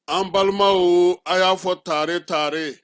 An balimaw, a y'a fɔ tare tare,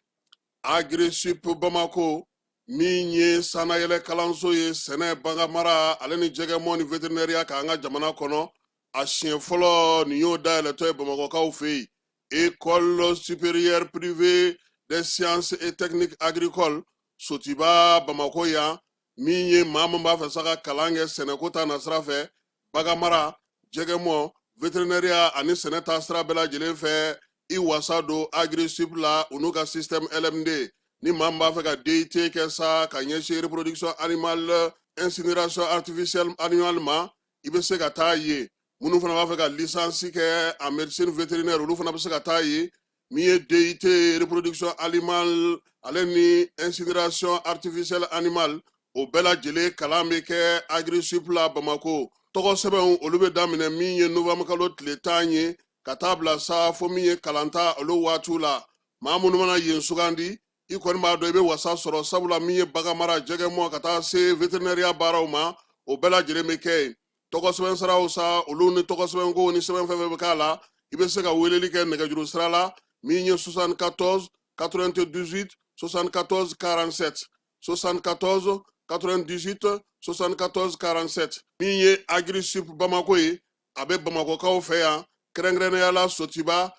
Agrisip Bamako min ye sannayɛlɛ kalanso ye sɛnɛ, baganmara ale ni jɛgɛmɔ ni veterinɛriya kan an ka jamana kɔnɔ, a siɲɛ fɔlɔ nin y'o dayɛlɛtɔ ye Bamakɔkaw fɛ yen. École supérieure privée des sciences et techniques agricoles, Sotiba, Bamako yan, min ye maa min b'a fɛ sa ka kalan kɛ sɛnɛko ta nasira fɛ, baganmara, jɛgɛmɔ, veterinɛriya ani sɛnɛ ta sira bɛɛ lajɛlen fɛ, i wasa don Agrisip la, u n'u ka système LMD. Ni maa min b'a fɛ ka DUT kɛ sa ka ɲɛsin reproduction animale, incinération artificielle animale ma, i bɛ se ka taa yen. Minnu fana b'a fɛ ka licence kɛ en médecine vétérinaire, olu fana bɛ se ka taa yen. Min ye DUT reproduction animale ale ni incinération artificielle animale, o bɛɛ lajɛlen kalan bɛ kɛ Agrisip la Bamako. Tɔgɔ sɛbɛnw, olu bɛ daminɛ min ye novembre kalo tile 10 ye ka taa bila sa fo min ye kalanta olu waatiw la. Maa minnu mana yen sugandi, i kɔni b'a dɔn i bɛ wasa sɔrɔ, sabula min ye baganmara, jɛgɛmɔ ka taa se veterinɛriya baaraw ma, o bɛɛ lajɛlen bɛ kɛ yen. Tɔgɔ sɛbɛn siraw sa, olu ni tɔgɔ sɛbɛnko ni sɛbɛn fɛn fɛn bɛ k'a la, i bɛ se ka weleli kɛ nɛgɛjuru sira la min ye 74 98 74 47, 74 98 74 47. Min ye Agrisip Bamako ye, a bɛ Bamakɔkaw fɛ yan, kɛrɛnkɛrɛnnenya la Sotiba,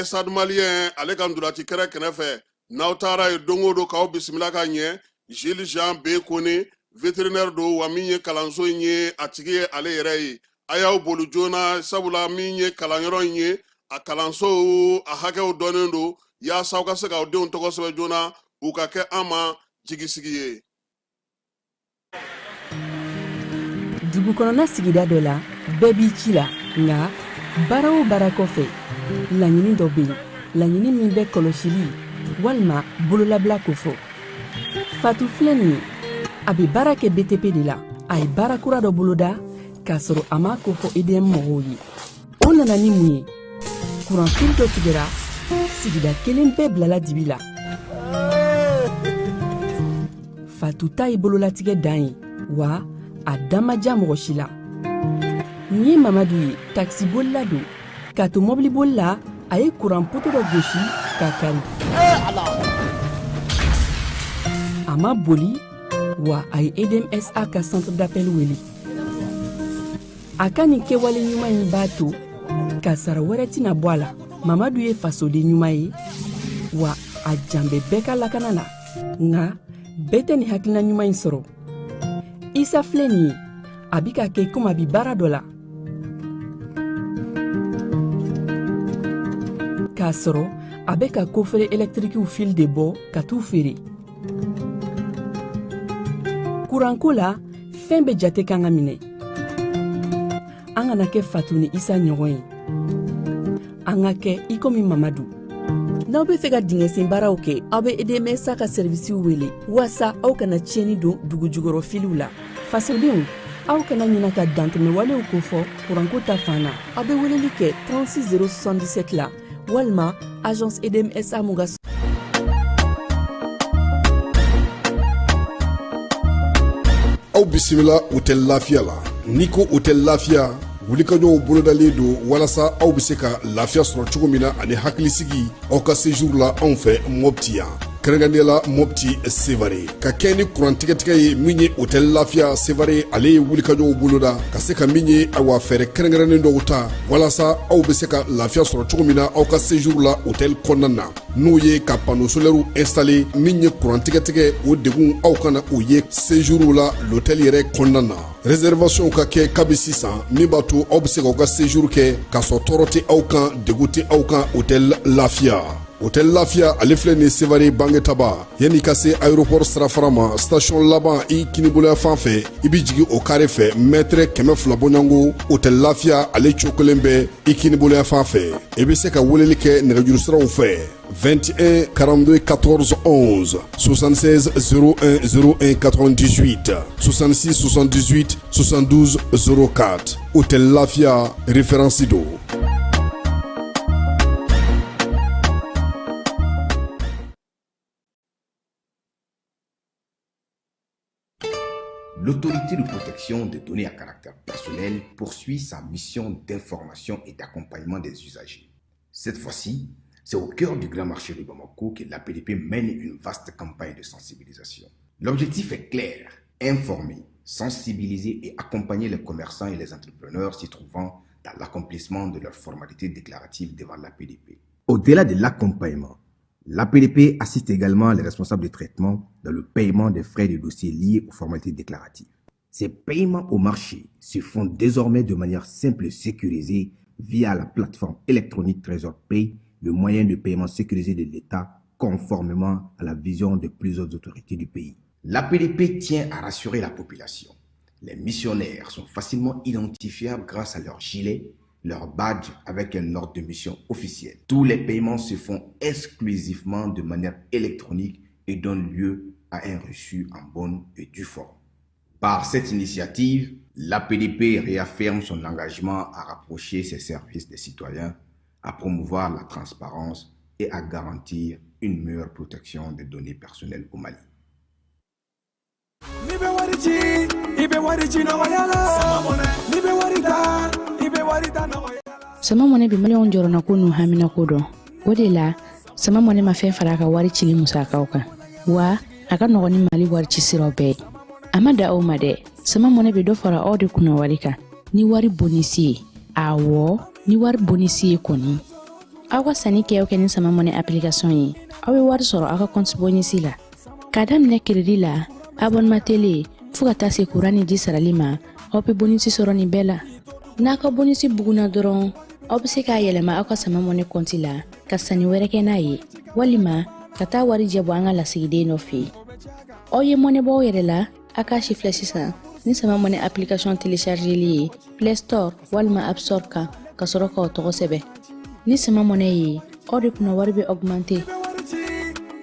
Stade Malien ale ka ntolaci kɛrɛ kɛrɛfɛ. N'aw taara yen don o don, k'aw bisimila ka ɲɛ. Gilles Jean B Kone, vétérinaire don, wa min ye kalanso in ye, a tigi ye ale yɛrɛ ye. A y'aw boli joona, sabula min ye kalanyɔrɔ in ye, a kalanso a hakɛw dɔnnen don, yaasa aw ka se k'aw denw tɔgɔ sɛbɛn joona, u ka kɛ an ma jigisigi ye. Dugu kɔnɔna sigida dɔ la, bɛɛ b'i ci la, nka baara o baara kɔfɛ, laɲini dɔ bɛ yen, laɲini min bɛ kɔlɔsili walima bololabila kofɔ. Fatu filɛ nin ye, a bɛ baara kɛ BTP de la. A ye baara kura dɔ boloda k'a sɔrɔ a m'a kofɔ EDM mɔgɔw ye. O nana ni mun ye? Kuranfili dɔ tigɛra, sigida kelen bɛɛ bilala dibi la. Fatu ta ye bololatigɛ dan ye, wa a da ma diya mɔgɔ si la. Nin ye Mamadu ye, takisibolila don. K'a to mɔbiliboli la, a ye kuran poto dɔ gosi k'a kari. A ma boli, wa a ye EDMSA ka centre d'appel wele. A ka nin kɛwale ɲuman in b'a to kasara wɛrɛ tɛna bɔ a la. Mamadu ye fasoden ɲuman ye, wa a jan bɛ bɛɛ ka lakana la. Nka bɛɛ tɛ nin hakilina ɲuman in sɔrɔ. Isa filɛ nin ye, a bi ka kɛ komi a bi baara dɔ la, k'a sɔrɔ a bɛ ka coffret ɛlɛtirikiw fil de bɔ ka t'u feere. Kuranko la, fɛn bɛɛ jate kan ka minɛ. An kana kɛ Fatu ni Isa ɲɔgɔn ye, an ka kɛ i komi Mamadu. N'aw bɛ fɛ ka dingɛsen baaraw kɛ, aw bɛ EDMSA ka sɛrivisiw wele waasa aw kana tiɲɛni don dugu jukɔrɔ filiw la. Fasodenw, aw kana ɲina ka dantɛmɛwalew kofɔ kuranko ta fan na. Aw bɛ weleli kɛ 36 077 la walima agence EDMSA mun ka Aw bisimila Hôtel Lafiya la. N'i ko Hôtel Lafiya, wulikajɔw bolodalen don walasa aw bɛ se ka lafiya sɔrɔ cogo min na ani hakilisigi aw ka séjour la anw fɛ Mɔpti yan, kɛrɛnkɛrɛnnenya la Mɔpti Sevare. Ka kɛ ni kuran tigɛtigɛ ye, min ye Hôtel Lafiya Sevare, ale ye wulikajɔw boloda ka se ka min ye, awa, fɛɛrɛ kɛrɛnkɛrɛnnen dɔw ta walasa aw bɛ se ka lafiya sɔrɔ cogo min na aw ka séjour la hôtel kɔnɔna na, n'o ye ka panneau solaire installer. Min ye kuran tigɛtigɛ, o degun aw kana o ye séjour la l'hôtel yɛrɛ kɔnɔna na. Réservation ka kɛ kabi sisan, min b'a to aw bɛ se k'aw ka séjour kɛ k'a sɔrɔ tɔɔrɔ tɛ aw kan, degun tɛ aw kan. Hôtel Lafiya. Hôtel Lafiya ale filɛ nin Sevare Bangetaba, yanni ka se aéroport sirafara ma, station laban i kiniboloya fan fɛ, i bɛ jigin o kare fɛ mɛtɛrɛ 200 bɔɲɔgɔnko. Hôtel Lafiya ale cokolen bɛ i kiniboloya fan fɛ. I bɛ se ka weleli kɛ nɛgɛjuru siraw fɛ: 21 42 14 11, 76 01 01 98, 66 78 72 04. Hôtel Lafiya, référence don. L'autorité de protection des données à caractère personnel poursuit sa mission d'information et d'accompagnement des usagers. Cette fois-ci, c'est au cœur du grand marché de Bamako que l'APDP mène une vaste campagne de sensibilisation. L'objectif est clair: informer, sensibiliser et accompagner les commerçants et les entrepreneurs s'y trouvant dans l'accomplissement de leurs formalités déclaratives devant l'APDP. Au-delà de l'accompagnement, l'APDP assiste également les responsables de traitement dans le paiement des frais de dossier liés aux formalités déclaratives. Ces paiements au marché se font désormais de manière simple et sécurisée via la plateforme électronique Trésor Pay, le moyen de paiement sécurisé de l'État conformément à la vision de plusieurs autorités du pays. L'APDP tient à rassurer la population. Les missionnaires sont facilement identifiables grâce à leur gilet, leur badge avec un ordre de mission officiel. Tous les paiements se font exclusivement de manière électronique et donnent lieu à un reçu en bonne et due forme. Par cette initiative, l'APDP réaffirme son engagement à rapprocher ses services des citoyens, à promouvoir la transparence et à garantir une meilleure protection des données personnelles au Mali. N'i bɛ wari ci, i bɛ wari ci nɔgɔya la. N'i bɛ wari ta, i bɛ wari ta nɔgɔya la. Sama Mɔnɛ bɛ Maliyɛnw jɔrɔnako n'u haminako dɔn. O de la, Sama Mɔnɛ ma fɛn fara a ka wari cili musakaw kan, wa a ka nɔgɔn ni Mali wari ci siraw bɛɛ ye. A ma da aw ma dɛ, Sama Mɔnɛ bɛ dɔ fara aw de kunna wari kan ni wari bonisi ye. Awɔ, ni wari bonisi ye kɔni, aw ka sanni kɛ o kɛ ni Sama Mɔnɛ application ye, aw bɛ wari sɔrɔ aw ka compte bonisi la, k'a daminɛ crédit la, abonnement télé, fo ka taa se kuran ni ji sarali ma. Aw bɛ bonisi sɔrɔ nin bɛɛ la. N'a ka bonisi bugunna dɔrɔn, aw bɛ se k'a yɛlɛma aw ka Sama Mɔnɛ kɔnti la ka sanni wɛrɛ kɛ n'a ye, walima ka taa wari jɛ bɔ an ka lasigiden dɔ fɛ yen. Aw ye mɔnɛ bɔ aw yɛrɛ la, a k'a si filɛ sisan ni Sama Mɔnɛ application téléchargeli ye Play Store walima App Store kan, ka sɔrɔ k'aw tɔgɔ sɛbɛn. Ni Sama Mɔnɛ ye, aw de kunna wari bɛ augmenter.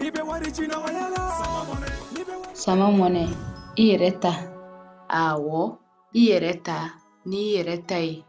I bɛ wari ci nɔgɔya la. Sama Mɔnɛ, i yɛrɛ ta. Awɔ, i yɛrɛ ta n'i yɛrɛ ta ye.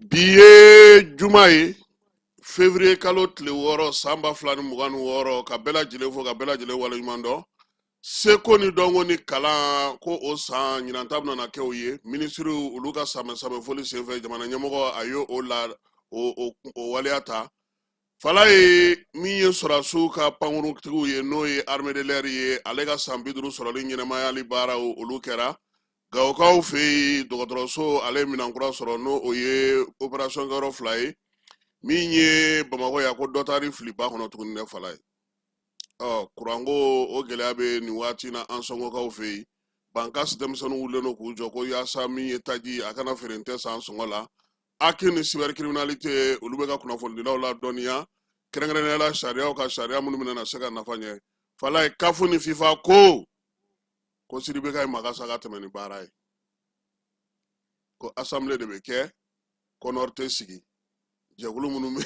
Bi ye juma ye, février kalo tile 6, san 2026. Ka bɛɛ lajɛlen fo, ka bɛɛ lajɛlen waleɲuman dɔn. Seko ni dɔnko ni kalan ko o san ɲinan ta bɛna kɛ o ye. Minisiriw olu ka samɛ foli senfɛ, jamana ɲɛmɔgɔ a ye o la o o waleya ta. Falaye, min ye sɔrɔdasiw ka pankuruntigiw ye, n'o ye armée de l'air ye, ale ka san 50 sɔrɔli ɲɛnamayali baaraw olu kɛra Gawokaw fɛ yen. Dɔgɔtɔrɔso ale ye minɛn kura sɔrɔ, n'o o ye opération kɛyɔrɔ 2 ye. Min ye Bamakɔ yan, ko dɔ taar'i fili ba kɔnɔ tuguni dɛ, Falaye. Ɔ kuranko o gɛlɛya bɛ nin waati na Ansɔngɔkaw fɛ yen. Bankas denmisɛnninw wulilen don k'u jɔ ko yaasa min ye taji a kana feere tɛ san sɔngɔ la. HAC ni cybercriminalité olu bɛ ka kunnafonidilaw ladɔnniya, kɛrɛnkɛrɛnnenya la sariyaw ka sariya minnu bɛna se ka nafa ɲɛ. Falaye, CAF ni FIFA ko Sidibe ka ye Magasa ka tɛmɛ ni baara ye, ko assemblée de bɛ kɛ, CONOR tɛ sigi. Jɛkulu minnu bɛ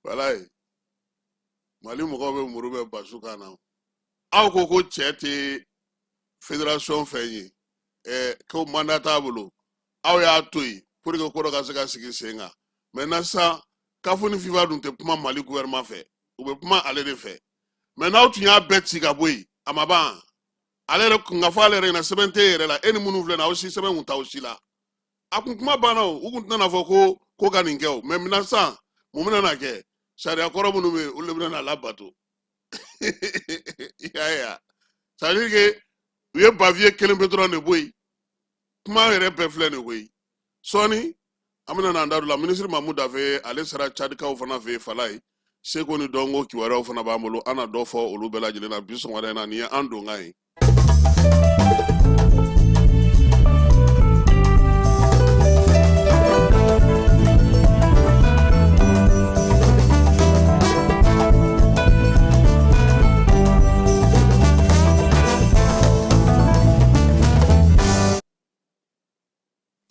Falaye, Mali mɔgɔw bɛ muru bɛ basu kan na. Aw ko cɛ tɛ fédération fɛn ye, ko mandat t'a bolo, aw y'a to yen pour que ko dɔ ka se ka sigi sen kan. Maintenant sisan, CAF ni FIFA dun tɛ kuma Mali gouvernement fɛ, u bɛ kuma ale de fɛ. Mais n'aw tun y'a bɛɛ ci ka bɔ yen, a ma ban. Ale yɛrɛ kun ka fɔ ale yɛrɛ ɲɛna, sɛbɛn tɛ e yɛrɛ la, e ni minnu filɛ nin ye, aw si sɛbɛn kun t'aw si la. A kun kuma banna o, u kun tɛna fɔ ko ka nin kɛ o. Mais maintenant sisan, mun bɛna na kɛ? Sariya kɔrɔ minnu bɛ yen, olu de bɛna na labato. I y'a ye wa? C'est à dire que u ye Bavieux kelen pe dɔrɔn de bɔ yen. Kuma yɛrɛ bɛɛ filɛ nin koyi. Sɔɔni an bɛna n'an da don la. Minisiri Mamu Dafe, ale sera Cadikaw fana fɛ yen. Falaye, seko ni dɔnko kibaruyaw fana b'an bolo, an na dɔ fɔ olu bɛɛ lajɛlen na bi sɔgɔmada in na. Nin ye an donkan ye.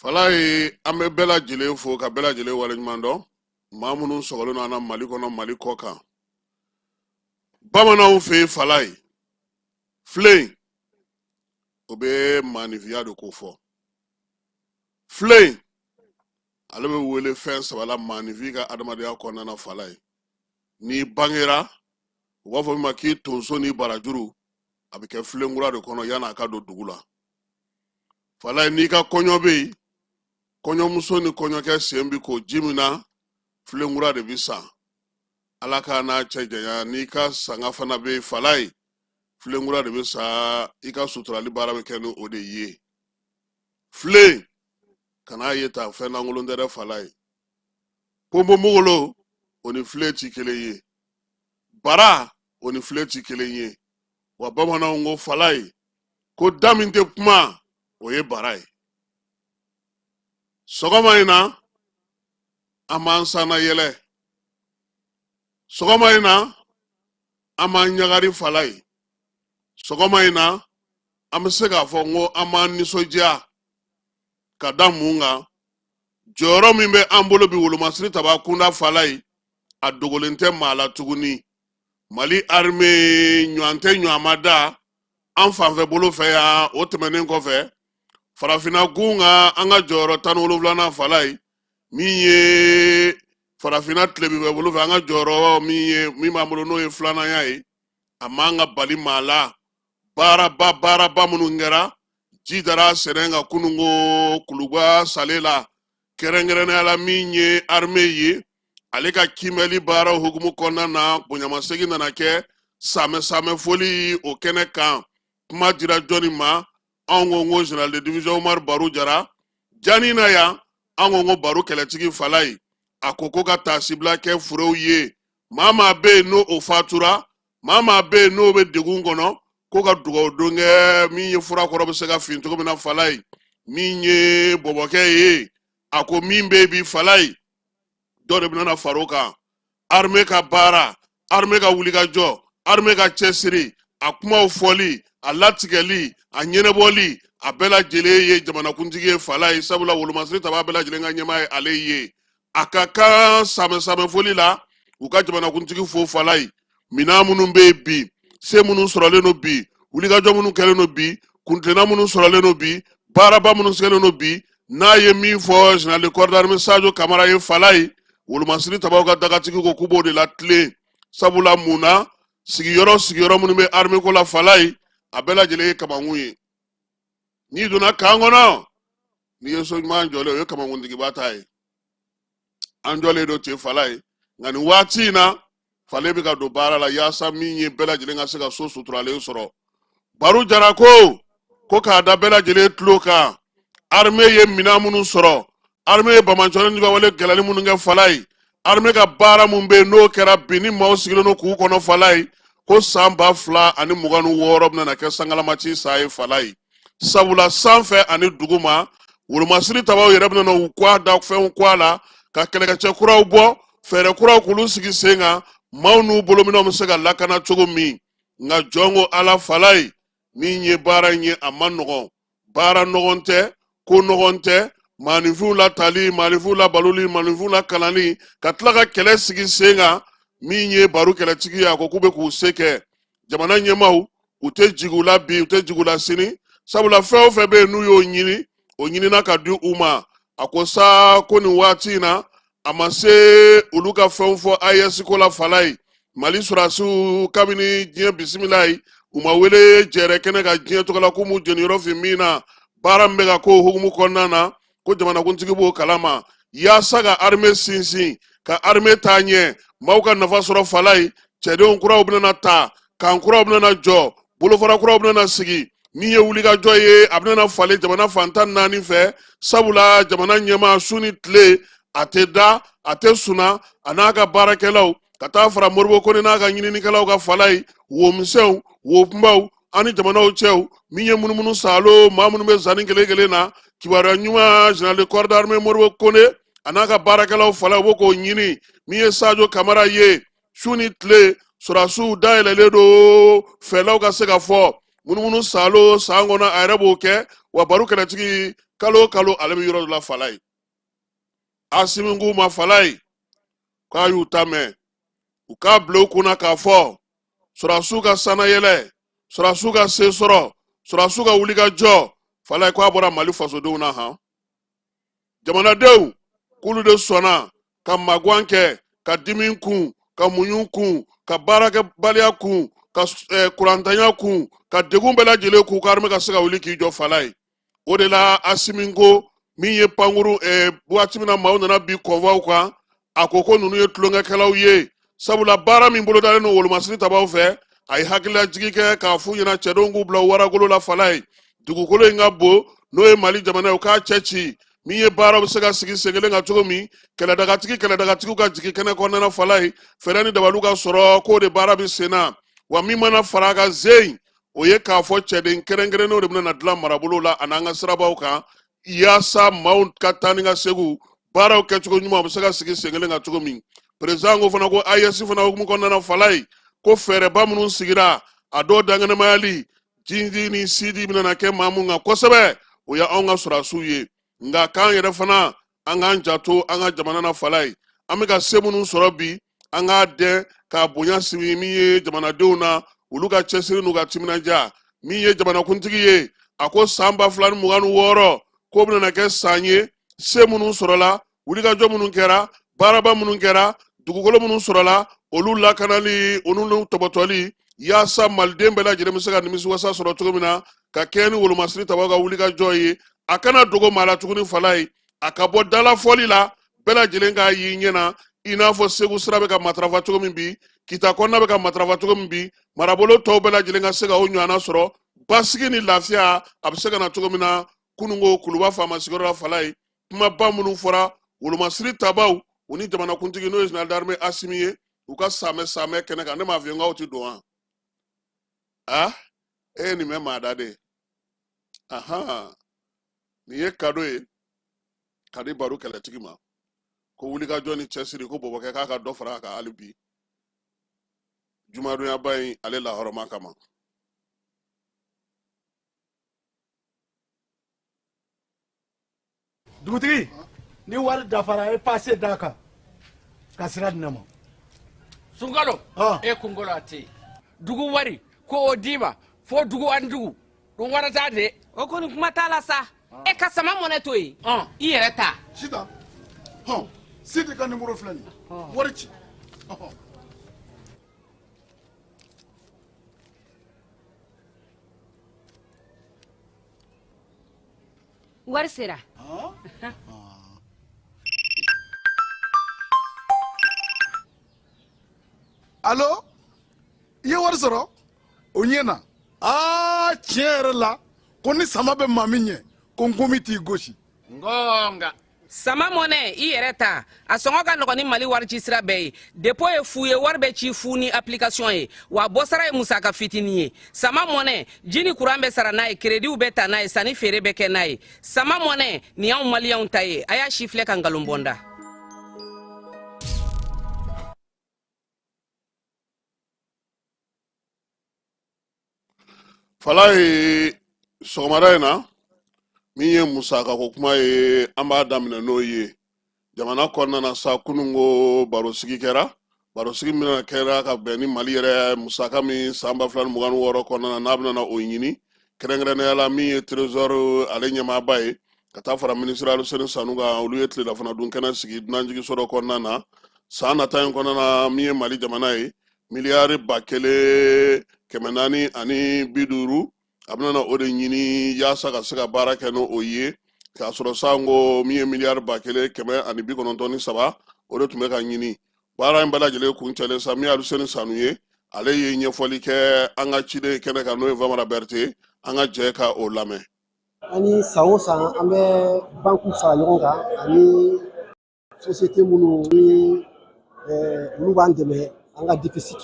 Falaye, an bɛ bɛɛ lajɛlen fo ka bɛɛ lajɛlen waleɲuman dɔn, maa minnu sɔgɔlen don an na Mali kɔnɔ, Mali kɔ kan, bamananw fɛ yen. Falaye, filen o bɛ maaninfinya de ko fɔ. Filen ale bɛ wele fɛn saba la maaninfin ka adamadenya kɔnɔna na. Falaye, n'i bangera, u b'a fɔ min ma k'i tonso ni barajuru, a bɛ kɛ filenkura de kɔnɔ yanni a ka don dugu la. Falaye, n'i ka kɔɲɔ bɛ yen, kɔɲɔmuso ni kɔɲɔkɛ sen bi ko ji min na, filenkura de bi san. Ala k'a n'a cɛ janya. N'i ka sanga fana bɛ yen, Falaye, filenkura de bɛ san, i ka suturali baara bɛ kɛ ni o de ye. Filen kan'a ye tan, fɛn lankolon tɛ dɛ. Falaye, ponponpogolo o ni filen ti kelen ye, bara o ni filen ti kelen ye. Wa bamananw ko, Falaye, ko da min tɛ kuma, o ye bara ye. Sɔgɔma in na, an b'an sanna yɛlɛ. Sɔgɔma in na, an b'an ɲagari. Falaye, sɔgɔma in na, an bɛ se k'a fɔ n ko an b'an nisɔndiya ka da mun kan? Jɔyɔrɔ min bɛ an bolo bi wolomasiri taba kunda, Falaye, a dogolen tɛ maa la tuguni. Mali armée ɲɔgɔn tɛ ɲɔgɔn ma da an fanfɛ bolo fɛ yan. O tɛmɛnen kɔfɛ, farafinna gun kan, an ka jɔyɔrɔ 17nan, Falaye, min ye farafinna tilebinfɛ bolo fɛ, an ka jɔyɔrɔ min ye min b'an bolo, n'o ye filananya ye, a man ka bali maa la. Baaraba baaraba minnu kɛra, ji dara sɛnɛ kan kununko kuluba sale la, kɛrɛnkɛrɛnnenya la min ye armée ye, ale ka kiimɛli baaraw hukumu kɔnɔna na, bonyamasegin nana kɛ samɛ samɛ foli o kɛnɛ kan. Kuma dira jɔnni ma? Anw ko n ko général de division Umaru Baru Jara jani na yan. An ko n ko Baru kɛlɛtigi, Falaye, a ko ka taasibila kɛ furew ye. Maa maa bɛ yen n'o o fatura, maa maa bɛ yen n'o bɛ degun kɔnɔ, ko ka dugawu don kɛ min ye fura kɔrɔ bɛ se ka fin cogo min na. Falaye, min ye bɔbɔkɛ ye, a ko min bɛ yen bi, Falaye, dɔ de bɛna na far'o kan. Armée ka baara, armée ka wulikajɔ, armée ka cɛsiri, a kumaw fɔli, a latigɛli, a ɲɛnɛbɔli, a bɛɛ lajɛlen ye jamanakuntigi ye, Falaye, sabula wolomasiri taba bɛɛ lajɛlen ka ɲɛmaa ye ale ye. A ka kan samɛ samɛ foli la, u ka jamanakuntigi fo. Falaye, minɛn minnu bɛ yen bi, se minnu sɔrɔlen don bi, wulikajɔ minnu kɛlen don bi, kuntilenna minnu sɔrɔlen don bi, baaraba minnu sɛgɛnnen don bi, n'a ye min fɔ général de corps d'armée Sadio Kamara ye, Falaye, Wolomasiri tabaw ka dagatigi ko k'u b'o de latilen, sabula mun na sigiyɔrɔ sigiyɔrɔ minnu bɛ armée ko la Falayi, a bɛɛ lajɛlen ye kamankun ye. N'i donna kan kɔnɔ, n'i ye so ɲuman jɔlen, o ye kamankuntigiba ta ye. An jɔlen don ten Falayi, nka nin waati in na fale bɛ ka don baara la yaasa min ye bɛɛ lajɛlen ka se ka so suturalen sɔrɔ. Baru Jara ko k'a da bɛɛ lajɛlen tulo kan, armée ye minɛn minnu sɔrɔ, armée ye banbaanciwale ni wale gɛlɛnni minnu kɛ Falayi, armée ka baara min bɛ yen n'o kɛra bi ni maaw sigilen don k'u kɔnɔ Falayi, ko san 2026 bɛna kɛ sangalamaci san ye Falayi, sabula sanfɛ ani duguma wolomasiri tabaw yɛrɛ bɛna u kɔ da fɛnw kɔ a la ka kɛlɛkɛcɛ kuraw bɔ, fɛɛrɛ kuraw k'olu sigi sen kan, maaw n'u bolominɛnw bɛ se ka lakana cogo min. Nka jɔn ko Ala Falayi, min ye baara in ye, a man nɔgɔn, baara nɔgɔn tɛ, ko nɔgɔn tɛ, maaninfinw latali, maaninfinw labaloli, maaninfinw lakalanni, ka tila ka kɛlɛ sigi sen kan. Min ye Baru kɛlɛtigi ye, a ko k'u bɛ k'u se kɛ. Jamana ɲɛmaaw, u tɛ jigin u la bi, u tɛ jigin u la sini, sabula fɛn o fɛn bɛ yen n'u y'o ɲini, o ɲinina ka di u ma. A ko sa ko nin waati in na, a ma se olu ka fɛnw fɔ AES ko la Falayi. Mali sɔrɔdasiw, kabini diɲɛ bisimila ye, u ma wele jɛrɛ kɛnɛ kan diɲɛ tɔgɔ la k'u m'u jeniyɔrɔ fin min na. Baara min bɛ ka k'o hukumu kɔnɔna na, ko jamanakuntigi b'o kalama, yaasa ka armée sinsin, ka armée taa ɲɛ, maaw ka nafa sɔrɔ Falayi. Cɛdenw kuraw bɛna ta, kan kuraw bɛna jɔ, bolofara kuraw bɛna sigi. Min ye wulikajɔ ye, a bɛna falen jamana fan 14 fɛ, sabula jamana ɲɛmaa, su ni tile, a tɛ da, a tɛ suna, a n'a ka baarakɛlaw, ka taa fara Moribo Kone n'a ka ɲininikɛlaw ka Falayi, womisɛnw, wokunbaw ani jamanaw cɛw. Min ye munumunu saalo, maa minnu bɛ zanni kelen kelen na, kibaruya ɲuman, général de corps d'armée Moribo Kone a n'a ka baarakɛlaw Falayi, u bɛ k'o ɲini. Min ye Sajo Kamara ye, su ni tile sɔrɔdasiw dayɛlɛlen don, fɛlaw ka se ka fɔ. Munumunu saalo san kɔnɔ, a yɛrɛ b'o kɛ. Wa Baru kɛlɛtigi, kalo o kalo, ale bɛ yɔrɔ dɔ la Falayi. Asimi k'u ma Falayi k'a y'u ta mɛn, u k'a bila u kunna k'a fɔ sɔrɔdasiw ka sannayɛlɛ, sɔrɔdasiw ka se sɔrɔ, sɔrɔdasiw ka wulikajɔ Falayi, k'a bɔra Mali fasodenw na han. Jamanadenw k'olu de sɔnna ka magan kɛ, ka dimi kun, ka muɲu kun, ka baarakɛbaliya kun, ka kurantanya kun, ka degun bɛɛ lajɛlen kun, ka armée ka se ka wuli k'i jɔ Falayi. O de la Asimi ko min ye pankuru waati min na maaw nana bi convoi kan, a ko ko ninnu ye tulonkɛkɛlaw ye, sabula baara min bolodalen don wolomasiri tabaw fɛ. A ye hakililajigi kɛ k'a f'u ɲɛna, cɛdenw k'u bila waragolo la Falayi, dugukolo in ka bon, n'o ye Mali jamana ye, u k'a cɛ ci. Min ye baaraw bɛ se ka sigi sen kelen kan cogo min, kɛlɛdagatigi kɛlɛdagatigiw ka jigin kɛnɛ kɔnɔna na Falayi, fɛɛrɛ ni dabaliw ka sɔrɔ, k'o de baara bɛ sen na. Wa min mana fara a kan zen, o ye k'a fɔ cɛden kɛrɛnkɛrɛnnenw de bɛna dilan marabolo la an'an ka sirabaw kan, yaasa maaw ka taa ni ka segu baaraw kɛcogo ɲuman bɛ se ka sigi sen kelen kan cogo min. Président ko fana ko AES fana hukumu kɔnɔna na Falayi, ko fɛɛrɛba minnu sigira, a dɔw dankɛnɛmayali jinji ni sidi bɛna kɛ maa mun kan kosɛbɛ, o ye anw ka sɔrɔdasiw ye. Nka k'an yɛrɛ fana, an k'an janto an ka jamana na Falayi. An bɛ ka se minnu sɔrɔ bi, an k'a dɛn k'a bonya sigi min ye jamanadenw na, olu ka cɛsiri n'u ka timinandiya. Min ye jamanakuntigi ye, a ko san 2026 k'o bɛna kɛ san ye, se minnu sɔrɔla, wulikajɔ minnu kɛra, baaraba minnu kɛra, dugukolo minnu sɔrɔla, olu lakanali, olu tɔbɔtɔli, yaasa maliden bɛɛ lajɛlen bɛ se ka nimisiwasa sɔrɔ cogo min na, ka kɛɲɛ ni wolomasiri tabaw ka wulikajɔ ye. A kana dogo maa la tuguni Falayi, a ka bɔ dalafɔli la, bɛɛ lajɛlen k'a y'i ɲɛ na, i n'a fɔ Segu sira bɛ ka matarafa cogo min bi, Kita kɔnɔna bɛ ka matarafa cogo min bi, marabolo tɔw bɛɛ lajɛlen ka se ka o ɲɔgɔnna sɔrɔ, basigi ni lafiya a bɛ se ka na cogo min na. Kununko Kuluba faama sigiyɔrɔ la Falayi, kumaba minnu fɔra wolomasiri tabaw u ni jamanakuntigi, n'o ye général d'armée Asimi ye, u ka saamɛ saamɛ kɛnɛ kan. Ne m'a f'i ye n k'aw ti don wa? A e ye nin mɛn maa da de. Ahan, nin ye kado ye ka di Baro kɛlɛtigi ma, ko wulikajɔ ni cɛsiri, ko bɔbɔkɛ k'a ka dɔ fara a kan hali bi jumadonyaba in ale lahɔrɔma kama. Dugutigi, ni wari dafara, e pase d'a kan ka sira di ne ma. Sunkalo, e kunkolo a tɛ yen. Dugu wari ko o d'i ma fo dugu ani dugu ɗum waɗata de. O kɔni, kuma t'a la sa. E ka sama mɔnɛ to yen, i yɛrɛ ta. Sitan, hɔn. Sidi ka nimoro filɛ nin ye, wari ci. Wari sera. Alo, i ye wari sɔrɔ? O ɲɛna. Aa, tiɲɛ yɛrɛ la, ko ni sama bɛ maa min ɲɛ, ko nkomi t'i gosi. Ngonga. Sama Mɔnɛ, i yɛrɛ ta, a sɔngɔ ka nɔgɔn ni Mali warici sira bɛɛ ye. Dépôt ye fu ye, wari bɛ ci fu ni application ye, wa bɔsara ye musaka fitinin ye. Sama Mɔnɛ, ji ni kuran bɛ sara n'a ye, créditw bɛ ta n'a ye, sanni feere bɛ kɛ n'a ye. Sama Mɔnɛ, nin y'anw maliyɛnw ta ye, a y'a si filɛ ka nkalon bɔ n da. Falaye, sɔgɔmada in na, min ye musakako kuma ye, an b'a daminɛ n'o ye. Jamana kɔnɔna na sa, kununko barosigi kɛra, barosigi min kɛra ka bɛn ni Mali yɛrɛ musaka min san 2026 kɔnɔna na, n'a bɛna o ɲini, kɛrɛnkɛrɛnnenya la min ye trésor ale ɲɛmaaba ye, ka taa fara minisiri Aluseni Sanu kan. Olu ye tilelafana dun kɛnɛ sigi dunanjiginso dɔ kɔnɔna na. San nata in kɔnɔna na, min ye Mali jamana ye, miliyari 1450, a bɛna o de ɲini yaasa ka se ka baara kɛ n'o ye, k'a sɔrɔ sanko min ye miliyari 1193, o de tun bɛ ka ɲini. Baara in bɛɛ lajɛlen kuncɛlen sa, min ye Aluseni Sanu ye, ale ye ɲɛfɔli kɛ an ka ciden kɛnɛ kan, n'o ye Famara Berete. An ka jɛ ka o lamɛn. Ani san o san, an bɛ banku fara ɲɔgɔn kan ani société minnu ni olu b'an dɛmɛ an ka déficit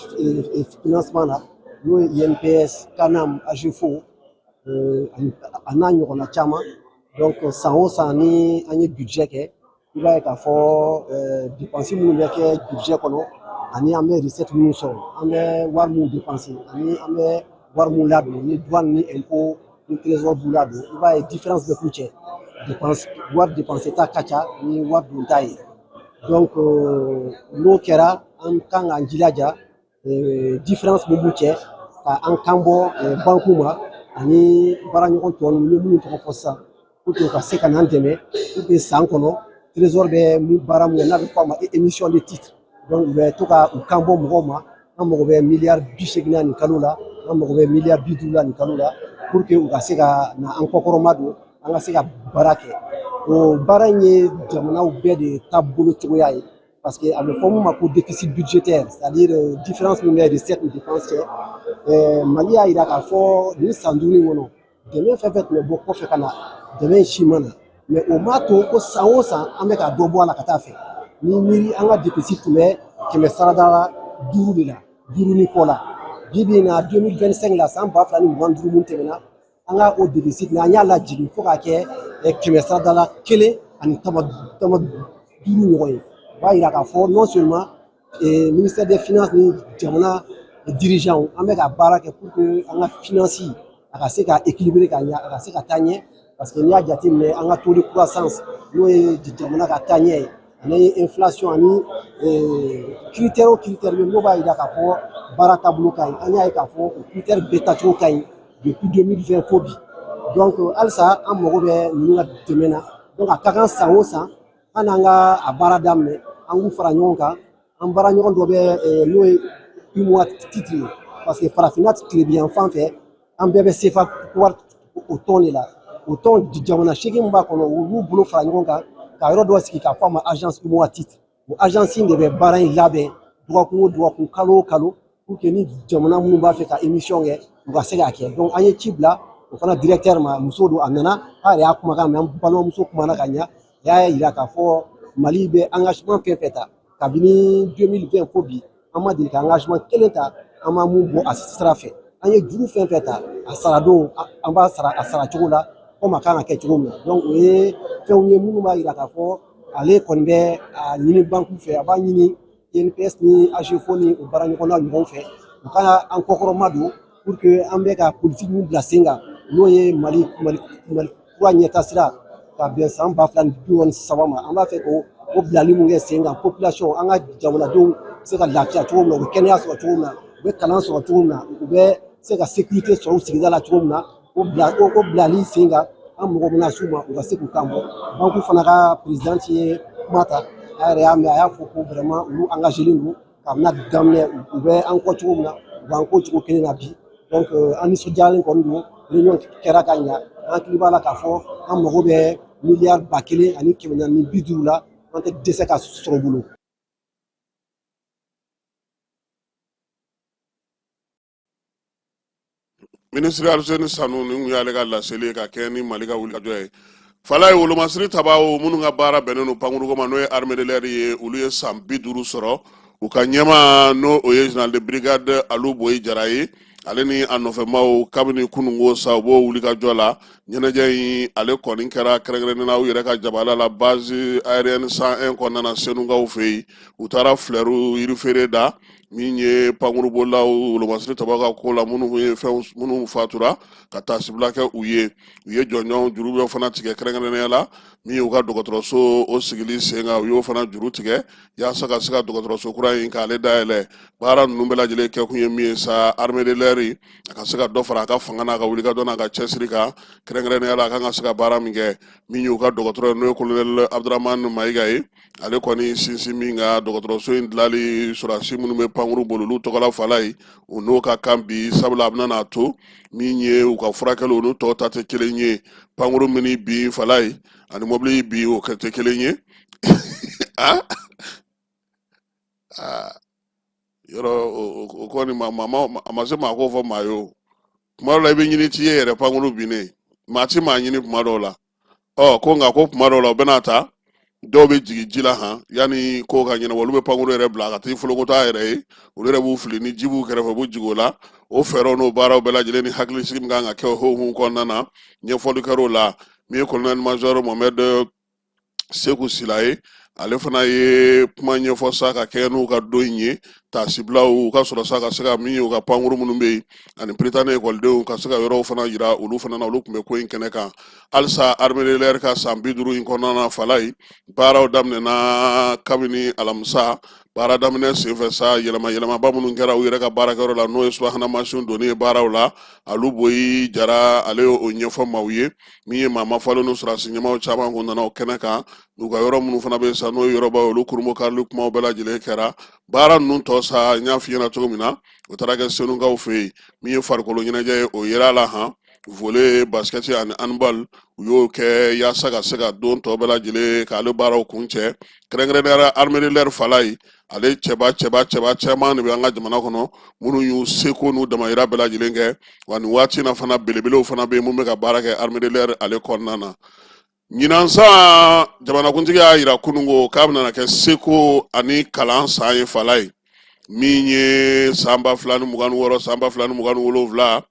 financement na, n'o ye INPS, CANAM, AGEFAU, a n'a ɲɔgɔnna caman. Donc san o san, ni an ye budget kɛ, i b'a ye k'a fɔ dépense minnu bɛ kɛ budget kɔnɔ, ani an bɛ recette minnu sɔrɔ, an bɛ wari minnu dépenser ani an bɛ wari minnu ladon, ni douane ni impôt ni trésor b'u ladon, i b'a ye différence bɛ k'u cɛ. Dépense, wari dépenser ta ka ca ni wari don ta ye. Donc n'o kɛra, an kan k'an jilaja différence min b'u cɛ, ka an kan bɔ banque ma ani baaraɲɔgɔn tɔ ninnu ni minnu tɔgɔ fɔ sisan, pour que u ka se ka n'an dɛmɛ, pour que san kɔnɔ trésor bɛ mun baara mun kɛ, n'a bɛ fɔ a ma émission de titre. Donc u bɛ to ka u kan bɔ mɔgɔw ma: an mago bɛ miliyari 80 na nin kalo la, an mago bɛ miliyari 50 la nin kalo la, pour que u ka se ka na an kɔkɔrɔma don, an ka se ka baara kɛ. O baara in ye jamanaw bɛɛ de taabolo cogoya ye, parce que a bɛ fɔ mun ma ko déficit budgétaire, c'est-à-dire différence min bɛ recette ni dépense cɛ. Mali y'a jira k'a fɔ nin san 5 in kɔnɔ, dɛmɛ fɛn fɛn tun bɛ bɔ kɔfɛ ka na, dɛmɛ in si ma na, mais o m'a to ko san o san an bɛ ka dɔ bɔ a la ka taa fɛ. Ni miiri, an ka déficit tun bɛ kɛmɛ sarada la 5 de la, 5 ni kɔ la. Bi bi in na, 2025 la, san 2025 mun tɛmɛna, an ka o déficit na, an y'a lajigin fo k'a kɛ kɛmɛ sarada la kelen ani tama tama duuru ɲɔgɔn ye. O b'a yira k'a fɔ non seulement ministère des finances ni jamana dirigeants, an bɛ ka baara kɛ pour que an ka finance a ka se ka équilibrer ka ɲɛ, a ka se ka taa ɲɛ, parce que n'i y'a jateminɛ, an ka taux de croissance, n'o ye jamana ka taa ɲɛ ye, ani inflation ani critère o critère bɛ yen n'o b'a yira k'a fɔ baara taabolo ka ɲi, an y'a ye k'a fɔ o critère bɛɛ tacogo ka ɲi depuis 2020 fo bi. Donc halisa an mago bɛ ninnu ka dɛmɛ na. Donc a ka kan san o san, an n'an ka a baara daminɛ, an k'u fara ɲɔgɔn kan. An baara ɲɔgɔn dɔ bɛ, n'o ye UMOA titre ye, parce que farafinna tilebin yan fan fɛ, an bɛɛ bɛ CFA wari o tɔn de la. O tɔn jamana 8 min b'a kɔnɔ, u b'u bolo fara ɲɔgɔn kan ka yɔrɔ dɔ sigi k'a fɔ a ma agence UMOA titre. O agence in de bɛ baara in labɛn dɔgɔkun o dɔgɔkun, kalo o kalo, pour que ni jamana minnu b'a fɛ ka émission kɛ, u ka se k'a kɛ. Donc an ye ci bila o fana directeur ma, muso don, a nana, a yɛrɛ y'a kumakan mɛn, an balimamuso kumana ka ɲɛ, a y'a yira k'a fɔ Mali bɛ engagement fɛn fɛn ta kabini 2020 fo bi, an ma deli ka engagement kelen ta an ma mun bɔ a sira fɛ. An ye juru fɛn fɛn ta, a sara don, an b'a sara a sara cogo la komi a kan ka kɛ cogo min na. Donc o ye fɛnw ye minnu b'a yira k'a fɔ ale kɔni bɛ a ɲini banque fɛ, a b'a ɲini INPS ni AGEFAU ni o baaraɲɔgɔnna ɲɔgɔn fɛ, u ka an kɔkɔrɔma don, pour que an bɛ ka politique min bila sen kan, n'o ye Mali kura ɲɛtasira ka bɛn san 2063 ma, an b'a fɛ k'o o bilali mun kɛ sen kan, population, an ka jamanadenw bɛ se ka lafiya cogo min na, u bɛ kɛnɛya sɔrɔ cogo min na, u bɛ kalan sɔrɔ cogo min na, u bɛ se ka sécurité sɔrɔ u sigida la cogo min na, o bilali sen kan, an mago bɛna s'u ma, u ka se k'u kan bɔ. Banque fana ka présidente ye kuma ta, A yɛrɛ y'a mɛn, a y'a fɔ ko vraiment olu engagélen don kabini a daminɛ. U bɛ an kɔ cogo min na, u b'an kɔ cogo kelen na bi. Donc an nisɔndiyalen kɔni don, réunion kɛra ka ɲa. An hakili b'a la k'a fɔ an mago bɛ miliyari 1450 la, an tɛ dɛsɛ ka sɔrɔ bolo. Minisiri Aluseni Sanu, nin kun y'ale ka laseli ye ka kɛ ni Mali ka wulikajɔ ye. Falaye, wolomasiri tabaw minnu ka baara bɛnnen don pankuruko ma, n'o ye armée de l'air ye, olu ye san 50 sɔrɔ. U ka ɲɛmaa, n'o o ye général de brigade Alu Boyi Jara ye, ale ni a nɔfɛmaw, kabini kununko sa u b'o wulikajɔ la. Ɲɛnajɛ in ale kɔni kɛra kɛrɛnkɛrɛnnen na u yɛrɛ ka jabala la, base aérienne 101 kɔnɔna na, Senukaw fɛ yen. U taara filɛru yirifeere da min ye pankurubolilaw wolomasiri tabaw ka ko la, minnu ye fɛn minnu fatura, ka taasibila kɛ u ye. U ye jɔnjɔn juru dɔ fana tigɛ kɛrɛnkɛrɛnnenya la, min y'u ka dɔgɔtɔrɔso o sigili sen kan, u y'o fana juru tigɛ yaasa ka se ka dɔgɔtɔrɔso kura in k'ale dayɛlɛ. Baara ninnu bɛɛ lajɛlen kɛkun ye min ye sa, armée de l'air a ka se ka dɔ fara a ka fanga n'a ka wulikajɔ n'a ka cɛsiri kan, kɛrɛnkɛrɛnnenya la a kan ka se ka baara min kɛ. Min y'u ka dɔgɔtɔrɔ ye, n'o ye colonel Abdramane Mayiga ye, ale kɔni sinsin min ka dɔgɔtɔrɔso in dilali sɔrɔdasi minnu bɛ pankuru boli olu tɔgɔla Falaye, u n'o ka kan bi, sabula a bɛna n'a to min ye u ka furakɛli olu tɔw ta tɛ kelen ye. Pankuru min bin Falaye ani mɔbili bin, o tɛ kelen ye. Ah yɔrɔ o kɔni ma a ma se maa k'o fɔ maa ye. O kuma dɔ la i bɛ ɲini t'i ye yɛrɛ, pankuru binnen maa ti maa ɲini kuma dɔw la. Ɔ ko nka ko kuma dɔw la u bɛna ta, dɔw bɛ jigin ji la han, yanni ko ka ɲɛnabɔ, olu bɛ pankuru yɛrɛ bila ka t'i foloko t'a yɛrɛ ye. Olu yɛrɛ b'u fili ni ji b'u kɛrɛfɛ, u b'u jigin o la. O fɛɛrɛw n'o baaraw bɛɛ lajɛlen ni hakilisigi min kan ka kɛ o hukumu kɔnɔna na, ɲɛfɔli kɛr'o la. Min ye colonel major Mohamed Seku Sila ye, ale fana ye kuma ɲɛfɔ sa ka kɛ n'u ka don in ye, taasibilaw u ka sɔrɔ sa ka se ka min ye u ka pankuru minnu bɛ yen ani Prytanée ekɔlidenw ka se ka yɔrɔw fana yira olu fana na. Olu tun bɛ ko in kɛnɛ kan. Halisa armée de l'air ka san 50 in kɔnɔna na, Falaye, baaraw daminɛna kabini alamisa. Baara daminɛ senfɛ sa, yɛlɛma yɛlɛmaba minnu kɛra u yɛrɛ ka baarakɛyɔrɔ la, n'o ye subahana mansinw donni ye baaraw la, Alu Boyi Jara ale y'o ɲɛfɔ maaw ye. Min ye maa mafalen n'u sɔrɔdasi ɲɛmaaw caman kun nana o kɛnɛ kan, n'u ka yɔrɔ minnu fana bɛ sa, n'o ye yɔrɔba ye, olu kurunbonkarili kumaw bɛɛ lajɛlen kɛra. Baara ninnu tɔ sa, n y'a f'i ɲɛna cogo min na, o taara kɛ Senukaw fɛ yen. Min ye farikolo ɲɛnajɛ ye, o yera a la han, volley, basket ani handball, u y'o kɛ yaasa ka se ka don tɔ bɛɛ lajɛlen k'ale baaraw kuncɛ. Kɛrɛnkɛrɛnnenya la armée de l'air Falaye, ale cɛba cɛba cɛba caman de bɛ an ka jamana kɔnɔ minnu y'u seko n'u damayira bɛɛ lajɛlen kɛ. Wa nin waati na fana, belebelew fana bɛ yen minnu bɛ ka baara kɛ armée de l'air ale kɔnɔna na. Ɲinan san, jamanakuntigi y'a yira kununko k'a bɛna kɛ seko ani kalan san ye Falaye, min ye san 2026, san 2027.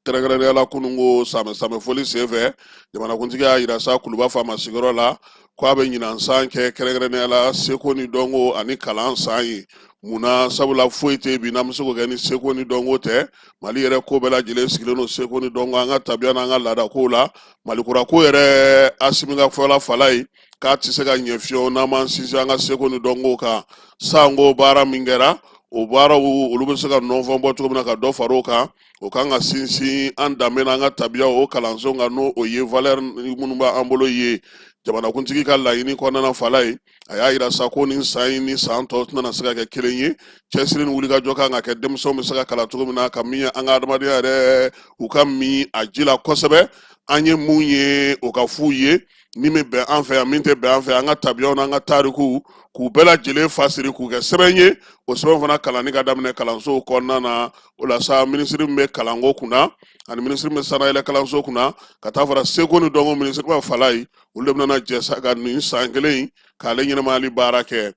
Kɛrɛnkɛrɛnnenya la kununko samɛ samɛ foli senfɛ, jamanakuntigi y'a yira sa Kuluba faama sigiyɔrɔ la ko a bɛ ɲinan san kɛ kɛrɛnkɛrɛnnenya la seko ni dɔnko ani kalan san ye. Mun na? Sabula foyi tɛ bi n'an bɛ se k'o kɛ ni seko ni dɔnko tɛ. Mali yɛrɛ ko bɛɛ lajɛlen sigilen don seko ni dɔnko, an ka tabiya n'an ka laada kow la. Mali kura ko yɛrɛ, Asimi ka fɔla Falaye, k'a tɛ se ka ɲɛ fiyewu n'an m'an sinsin an ka seko ni dɔnko kan. Sanko baara min kɛra, o baaraw olu bɛ se ka nɔnfɔn bɔ cogo min na ka dɔ fara o kan, o kan ka sinsin an danbe n'an ka tabiyaw o kalanso kan, n'o o ye valeur minnu b'an bolo ye. Jamanakuntigi ka laɲini kɔnɔna na Falaye, a y'a yira sa ko nin san in ni san tɔw tɛna se ka kɛ kelen ye. Cɛsiri ni wulikajɔ kan ka kɛ denmisɛnw bɛ se ka kalan cogo min na, ka min ye an ka adamadenya yɛrɛ, u ka min a ji la kosɛbɛ. An ye mun ye, o ka f'u ye, min bɛ bɛn an fɛ yan, min tɛ bɛn an fɛ, an ka tabiyaw n'an ka tarikuw, k'u bɛɛ lajɛlen fasiri k'u kɛ sɛbɛn ye, o sɛbɛn fana kalanni ka daminɛ kalansow kɔnɔna na. O la sa, minisiri min bɛ kalanko kunna ani minisiri min bɛ sanayɛlɛ kalanso kunna, ka taa fara seko ni dɔnko minisiri ma Falaye, olu de bɛna jɛ sa ka nin san kelen in k'ale ɲɛnamayali baara kɛ.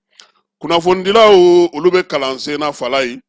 Kunnafonidilaw, olu bɛ kalansen na Falaye,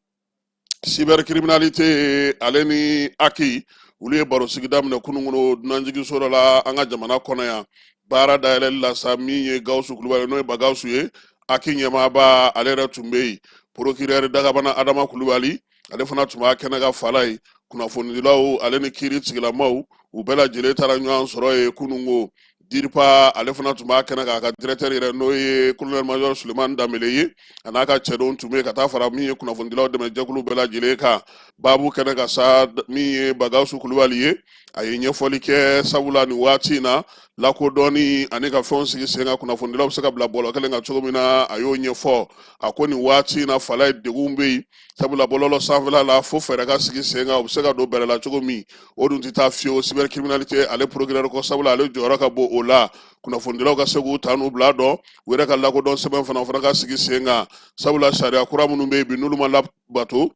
cybercriminalité ale ni HAC, olu ye barosigi daminɛ kununkono dunanjiginso dɔ la an ka jamana kɔnɔ yan. Baara dayɛlɛli la sa, min ye Gawusu Kulubali, n'o ye Bagawusu ye, HAC ɲɛmaaba, ale yɛrɛ tun bɛ yen. Procureur Dagabana Adama Kulubali, ale fana tun b'a kɛnɛ kan Falaye. Kunnafonidilaw ale ni kiiri tigilamaw, u bɛɛ lajɛlen taara ɲɔgɔn sɔrɔ yen kununko. DIRPA ale fana tun b'a kɛnɛ k'a ka directeur yɛrɛ n'o ye colonel major Sulemani Danbele ye, a n'a ka cɛdenw tun bɛ yen ka taa fara min ye kunnafonidilaw dɛmɛ jɛkulu bɛɛ lajɛlen kan. Baabu kɛnɛ kan sa, min ye Bagawusu Kulubali ye, a ye ɲɛfɔli kɛ, sabula nin waati in na lakodɔnni ani ka fɛnw sigi sen kan, kunnafonidilaw bɛ se ka bila bɔlɔ kelen kan cogo min na, a y'o ɲɛfɔ. A ko nin waati in na fala ye degun bɛ yen, sabula bɔlɔlɔ sanfɛla la fo fɛɛrɛ ka sigi sen kan, u bɛ se ka don bɛrɛ la cogo min. O dun tɛ taa fiyewu cybercriminalité ale procureur kɔ, sabula ale jɔyɔrɔ ka bon o la. Kunnafonidilaw ka se k'u ta n'u bila dɔn, u yɛrɛ ka lakodɔn sɛbɛn fana ka sigi sen kan, sabula sariya kura minnu bɛ yen bi, n'olu ma labato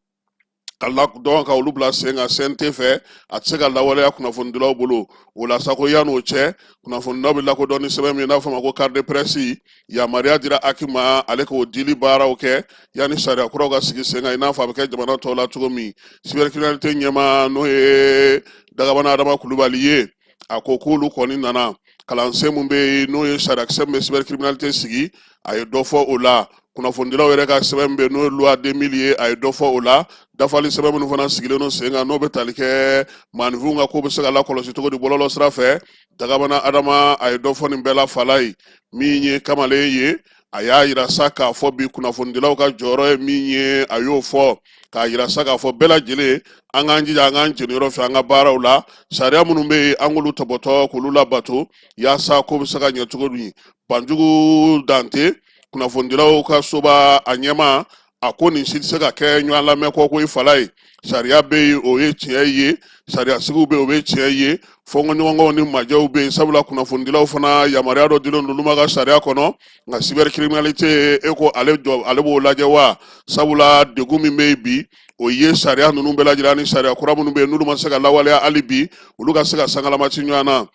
ka ladɔn ka olu bila sen kan CNT fɛ, a tɛ se ka lawaleya kunnafonidilaw bolo. O la sa, ko yan'o cɛ, kunnafonidilaw bɛ lakodɔn ni sɛbɛn min ye n'a fɔ a ma ko carte de presse, yamaruya dira HAC ma ale k'o dili baaraw kɛ yanni sariya kuraw ka sigi sen kan, i n'a fɔ a bɛ kɛ jamana tɔw la cogo min. Cybercriminalité ɲɛmaa, n'o ye Dagabana Adama Kulubali ye, a ko k'olu kɔni nana kalansen mun bɛ yen, n'o ye sariyakisɛ min bɛ cybercriminalité sigi, a ye dɔ fɔ o la. Kunnafonidilaw yɛrɛ ka sɛbɛn bɛ n'o ye loi 2000 ye, a ye dɔ fɔ o la. Dafali sɛbɛn minnu fana sigilen don sen kan, n'o bɛ tali kɛ maaninfinw ka ko bɛ se ka lakɔlɔsi cogo di bɔlɔlɔ sira fɛ, Dagabana Adama a ye dɔ fɔ nin bɛɛ la. Fala ye min ye kamalen ye, a y'a yira sa k'a fɔ bi kunnafonidilaw ka jɔyɔrɔ ye min ye, a y'o fɔ k'a yira sa k'a fɔ bɛɛ lajɛlen an k'an jija an k'an jeniyɔrɔ fin an ka baaraw la, sariya minnu bɛ yen an k'olu tɔbɔtɔ k'olu labato yaasa ko bɛ se ka ɲɛ cogo min. Banjugu Dante, kunnafonidilaw ka soba a ɲɛmaa, a ko nin si tɛ se ka kɛ ɲɔgɔn lamɛn kɔ ko i fala ye. Sariya bɛ yen, o ye tiɲɛ ye, sariya sigiw bɛ yen, o bɛ tiɲɛ ye, fɔnkɔɲɔgɔnkɔw ni majɛw bɛ yen, sabula kunnafonidilaw fana yamaruya dɔ dilen don olu ma ka sariya kɔnɔ. Nka cybercriminalité, e ko ale jɔ ale b'o lajɛ wa? Sabula degun min bɛ yen bi, o ye sariya ninnu bɛɛ lajɛlen ani sariya kura minnu bɛ yen, n'olu ma se ka lawaleya hali bi, olu ka se ka sangalamaci ɲɔgɔn na.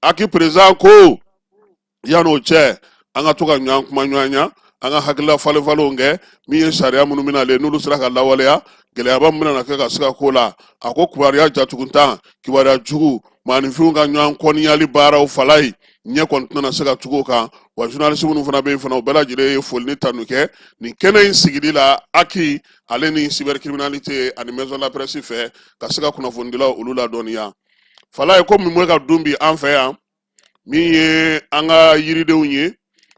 HAC président ko yan'o cɛ, an ka to ka ɲɔgɔn kuma ɲɔgɔn ɲa, an ka hakilila falen falenw kɛ, min ye sariya minnu bɛna ale n'olu sera ka lawaleya, gɛlɛyaba min bɛna kɛ ka se ka ko la. A ko kibaruya jatuguntan, kibaruya jugu, maaninfinw ka ɲɔgɔn kɔniyali baaraw, fala ye ɲɛ kɔni tɛna se ka tugu o kan wa. Journaliste minnu fana bɛ yen fana, u bɛɛ lajɛlen ye foli ni tanu kɛ nin kɛnɛ in sigili la HAC ale ni cybercriminalité ani maison de la presse fɛ, ka se ka kunnafonidilaw olu ladɔnniya. Fala ye ko min bɛ ka dun bi an fɛ yan, min ye an ka yiridenw ye,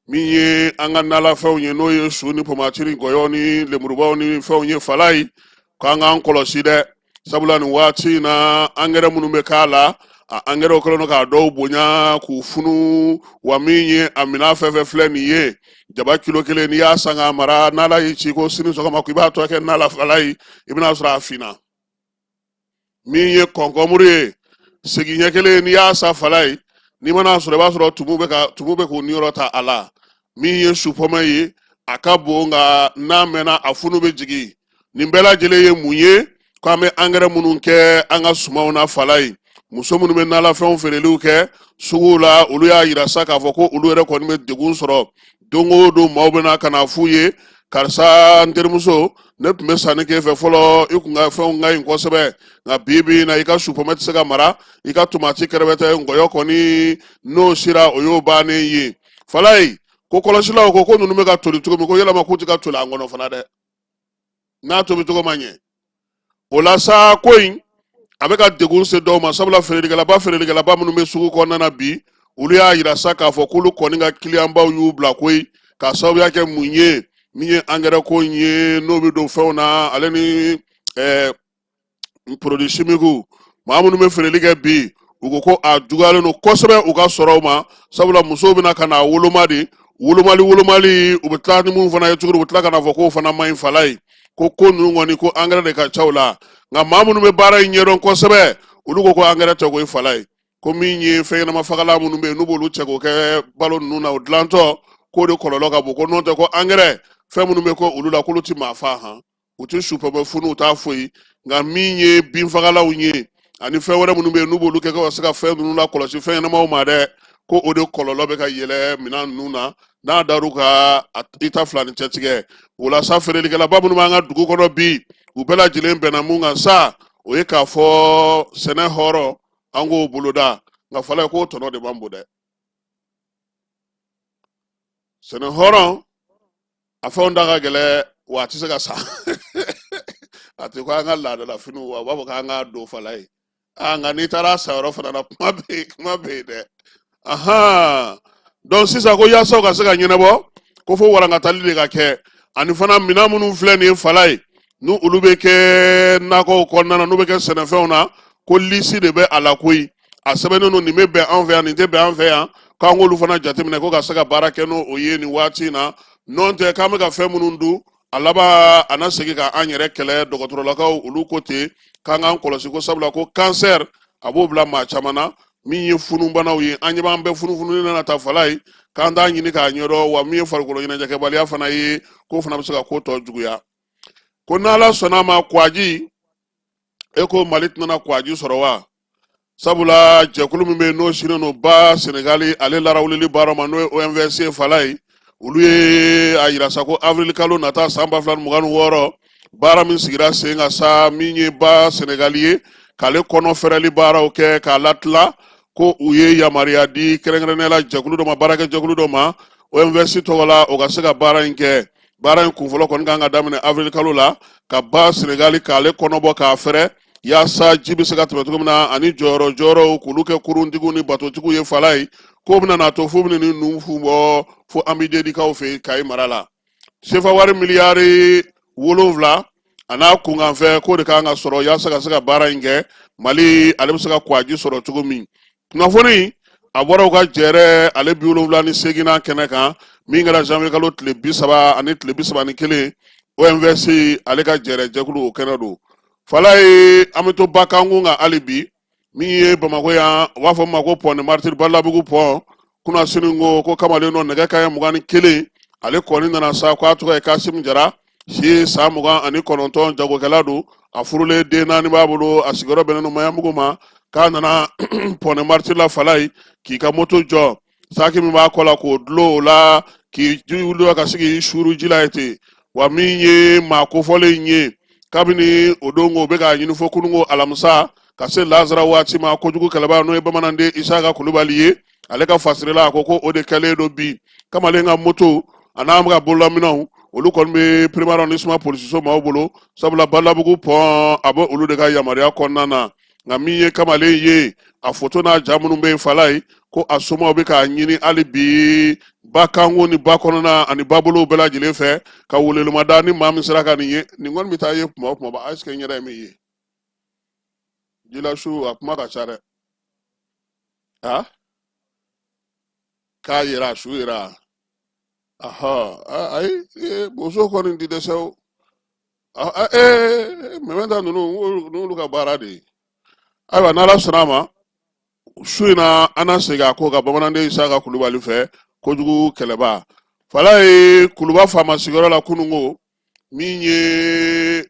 min ye an ka nalafɛnw ye, n'o ye su ni pomati ni gɔyɔ ni lemurubaw ni fɛnw ye, fala ye k'an k'an kɔlɔsi dɛ, sabula nin waati in na angɛrɛ minnu bɛ k'a la, a angɛrɛw kɛlen don k'a dɔw bonya k'u funu wa. Min ye a minɛn fɛn fɛn filɛ nin ye, jaba kilo kelen, n'i y'a san k'a mara, n'ala y'i ci ko sini sɔgɔma ko i b'a tɔ kɛ na la, fala ye i bɛna sɔrɔ a finna. Min ye kɔnkɔnmuru ye, segi ɲɛ kelen, n'i y'a san, fala ye n'i mana sɔrɔ, i b'a sɔrɔ tumu bɛ k'u niyɔrɔ ta a la. Min ye supɔmɛ ye, a ka bon, nka n'a mɛnna a funu bɛ jigin. Nin bɛɛ lajɛlen ye mun ye? Ko an bɛ angɛrɛ minnu kɛ an ka sumanw na, fala ye muso minnu bɛ nalafɛnw feereliw kɛ suguw la, olu y'a yira sa k'a fɔ ko olu yɛrɛ kɔni bɛ degun sɔrɔ don o don. Maaw bɛna ka na f'u ye: karisa, n terimuso, ne tun bɛ sanni k'e fɛ fɔlɔ, i kun ka fɛnw ka ɲi kosɛbɛ, nka bi bi in na i ka supɔmɛ tɛ se ka mara, i ka tomati kɛrɛfɛtɛ, ngɔyɔ kɔni n'o sera o y'o bannen ye. Falayi ko kɔlɔsilaw ko ko ninnu bɛ ka toli cogo min, ko yɛlɛma k'u tɛ ka toli an kɔnɔ fana dɛ, n'a tobi cogo ma ɲɛ. O la sa, ko in a bɛ ka degun se dɔw ma, sabula feerelikɛlaba minnu bɛ sugu kɔnɔna na bi, olu y'a yira sa k'a fɔ k'olu kɔni ka kiliyanbaw y'u bila koyi, k'a sababuya kɛ mun ye? Min ye angɛrɛ ko in ye, n'o bɛ don fɛnw na, ale ni produit chimique. Maa minnu bɛ feereli kɛ bi, u ko ko a juguyalen don kosɛbɛ u ka sɔrɔw ma, sabula musow bɛna ka na woloma de, wolomali wolomali, u bɛ tila ni mun fana ye cogo di, u bɛ tila ka na fɔ k'o fana man ɲi. Fala ye ko ko ninnu kɔni, ko angɛrɛ de ka ca u la, nka maa minnu bɛ baara in ɲɛdɔn kosɛbɛ, olu ko ko angɛrɛ tɛ koyi. Fala ye ko min ye fɛn ɲɛnama fagalan minnu bɛ yen, n'u b'olu cɛ k'o kɛ balo ninnu na, o dilantɔ k'o de kɔlɔlɔ ka bon, ko n'o tɛ ko angɛrɛ fɛn minnu bɛ kɛ olu la, k'olu ti maa fa han, u tɛ supɔmɛ funu, u t'a foyi. Nka min ye binfagalanw ye ani fɛn wɛrɛ minnu bɛ yen, n'u b'olu kɛ ka se ka fɛn ninnu lakɔlɔsi fɛn ɲɛnamaw ma dɛ, ko o de kɔlɔlɔ bɛ ka yɛlɛ minɛn ninnu na, n'a dar'u ka i ta fila ni cɛtigɛ. O la sa, feerelikɛlaba minnu b'an ka dugu kɔnɔ bi, u bɛɛ lajɛlen bɛnna mun kan sa, o ye k'a fɔ sɛnɛ hɔrɔn an k'o boloda. Nka fala k'o tɔnɔ de man bon dɛ, sɛnɛ hɔrɔn a fɛnw da ka gɛlɛn wa, a tɛ se ka san. A tɛ ko an ka laadala finiw wa, u b'a fɔ k'an k'a don fala ye. Aa, nka n'i taara a san yɔrɔ fana na, kuma bɛ yen, kuma bɛ yen dɛ. Ahan, donc sisan ko yaasa o ka se ka ɲɛnabɔ, ko fo walankatali de ka kɛ, ani fana minɛn minnu filɛ nin ye fala ye, n'u olu bɛ kɛ nakɔw kɔnɔna na, n'u bɛ kɛ sɛnɛfɛnw na, ko lisi de bɛ a la koyi, a sɛbɛnnen don, nin bɛ bɛn an fɛ yan, nin tɛ bɛn an fɛ yan, k'an k'olu fana jateminɛ ko ka se ka baara kɛ n'o o ye nin waati in na. N'o tɛ, k'an bɛ ka fɛn minnu dun, a laban a na segin ka an yɛrɛ kɛlɛ. Dɔgɔtɔrɔlakaw olu ko ten k'an k'an kɔlɔsi, ko sabula ko kansɛri a b'o bila maa caman na, min ye funubanaw ye, an ɲɛ b'an bɛɛ funufununen na ta fala ye, k'an t'a ɲini k'a ɲɛdɔn, wa min ye farikolo ɲɛnajɛkɛbaliya fana ye, k'o fana bɛ se ka ko tɔ juguya. Ko n'Ala sɔnna a ma, kwaji, e ko Mali tɛna kwaji sɔrɔ wa? Sabula jɛkulu min bɛ yen n'o sinnen don ba Senegali ale larawulili baara ma, n'o ye OMVS ye fala ye, olu ye a yira sa ko avril kalo nata san 2026, baara min sigira sen kan sa, min ye ba Senegali ye, k'ale kɔnɔ fɛrɛli baaraw kɛ k'a latila, ko u ye yamaruya di kɛrɛnkɛrɛnnenya la jɛkulu dɔ ma, baarakɛ jɛkulu dɔ ma OMVS tɔgɔ la, o ka se ka baara in kɛ. Baara in kunfɔlɔ kɔni kan ka daminɛ avril kalo la, ka ba Senegali k'ale kɔnɔbɔ k'a fɛrɛ, yaasa ji bɛ se ka tɛmɛ cogo min na, ani jɔyɔrɔ jɔyɔrɔw k'olu kɛ kuruntigiw ni batotigiw ye fala ye, k'o bɛna n'a to fo bɛna ni ninnu fu bɔ fo Ambidédikaw fɛ yen Kayi mara la. Sefa wari miliyari 7 a n'a kunkanfɛ, k'o de kan ka sɔrɔ yaasa ka se ka baara in kɛ, Mali ale bɛ se ka kwaji sɔrɔ cogo min. Kunnafoni a bɔra u ka jɛrɛ ale 78nan kɛnɛ kan, min kɛra janvier kalo tile 30 ani tile 31, OMVS ale ka jɛrɛ jɛkulu o kɛnɛ don fala ye. An bɛ to ba kankun kan hali bi, min ye Bamakɔ yan, u b'a fɔ min ma ko pont des Martyrs, Balabugu pont. Kunasini ko kamalen dɔ nɛgɛ kanɲɛ 21, ale kɔni nana sa, ko a tɔgɔ ye Kasimu Jara, si ye san 29, jagokɛla don, a furulen, den 4 b'a bolo, a sigiyɔrɔ bɛnnen don Maɲanbugu ma. K'a nana pont des Martyrs la fala ye, k'i ka moto jɔ, saki min b'a kɔ la k'o dulon o la, k'i wuli ka se k'i suuru ji la ye ten. Wa min ye maa kofɔlen in ye, kabini o don ko bɛ k'a ɲini fo kununko alamisa ka se lazara waati ma, kojugu kɛlɛbaa n'o ye bamananden Isaka Kulubali ye, ale ka fasirila a ko ko o de kɛlen don bi. Kamalen ka moto a n'a ka bololaminɛnw, olu kɔni bɛ premier arrondissement polisiso maaw bolo, sabula Balabugu pont a bɛ olu de ka yamaruya kɔnɔna na. Nka min ye kamalen ye, a foto n'a ja minnu bɛ yen fala ye, ko a somaw bɛ k'a ɲini hali bi ba kanko ni ba kɔnɔna ani babolow bɛɛ lajɛlen fɛ, ka welelemada ni maa min sera ka nin ye, nin kɔni bɛ taa ye kuma o kuma, est-ce que n yɛrɛ ye min ye jilasu, a kuma ka ca dɛ. A k'a yira a su yira, aha, ayi, boso kɔni ti dɛsɛ o. Ee, mɛmɛta ninnu n'olu ka baara de ye. Ayiwa, n'Ala sɔnna a ma, su in na an na segin a ko kan bamananden Isaka Kulubali fɛ, kojugu kɛlɛba fala ye. Kuluba faama sigiyɔrɔ la kununko, min ye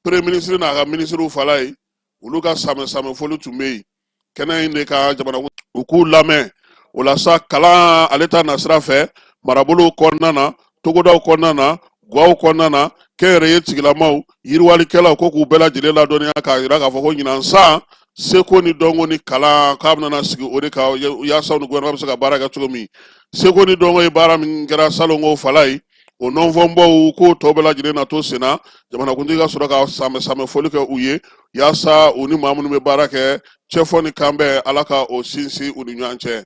premier ministre n'a ka minisiriw fala ye, olu ka samɛ samɛ foli tun bɛ yen kɛnɛ in de ka jamana u k'u lamɛn. O la sa, kalan ale ta nasira fɛ, marabolow kɔnɔna na, togodaw kɔnɔna na, gaw kɔnɔna na, kɛnyɛrɛye tigilamaw, yiriwalikɛlaw, ko k'u bɛɛ lajɛlen ladɔnniya k'a jira k'a fɔ ko ɲinan san seko ni dɔnko ni kalan k'a bɛna sigi o de kan, yaasa u ni gouvernement bɛ se ka baara kɛ cogo min. Seko ni dɔnko ye baara min kɛra salonko fala ye, o nɔnfɔnbaw k'o tɔ bɛɛ lajɛlen na to senna, jamanakuntigi ka sɔrɔ ka samɛ samɛ foli kɛ u ye, yaasa u ni maa minnu bɛ baara kɛ, cɛfɔ ni kanbɛn, Ala ka o sinsin u ni ɲɔgɔn cɛ.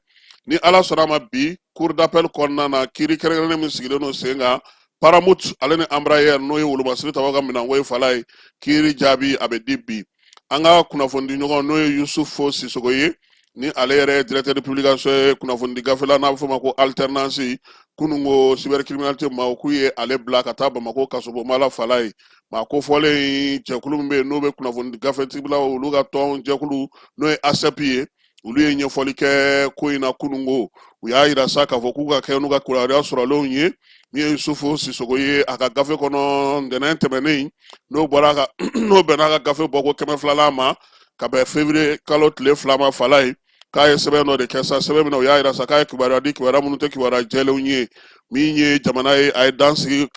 Ni Ala sɔnna a ma, bi cour d'appel kɔnɔna na, kiiri kɛrɛnkɛrɛnnen min sigilen don sen kan, Paramount ale ni Embraer, n'o ye wolomasiri tabaw ka minɛnko ye fala ye, kiiri jaabi a bɛ di bi. An ka kunnafonidi ɲɔgɔn, n'o ye Yusufu Sisogo ye, ni ale yɛrɛ ye directeur de publication ye kunnafonidi gafe la n'a bɛ f'o ma ko Alternance, kununko cybercriminalité maaw k'u ye ale bila ka taa Bamakɔ kasobonba la fala ye. Maa kofɔlen jɛkulu min bɛ yen n'o bɛ kunnafonidi gafetigilaw olu ka tɔn jɛkulu, n'o ye ASEP ye, olu ye ɲɛfɔli kɛ ko in na kununko. U y'a yira sa k'a fɔ k'u ka kɛ n'u ka kibaruya sɔrɔlenw ye. Min ye Yusufu Sisogo ye, a ka gafe kɔnɔ ntɛnɛn tɛmɛnen, n'o bɔra ka n'o bɛnna a ka gafe bɔko 200lan ma, ka bɛn février kalo tile 2 ma fala ye, k'a ye sɛbɛn dɔ de kɛ sa. Sɛbɛn min na, u y'a yira sa k'a ye kibaruya di, kibaruya minnu tɛ kibaruya jɛlenw ye. Min ye jamana ye, a ye dansigi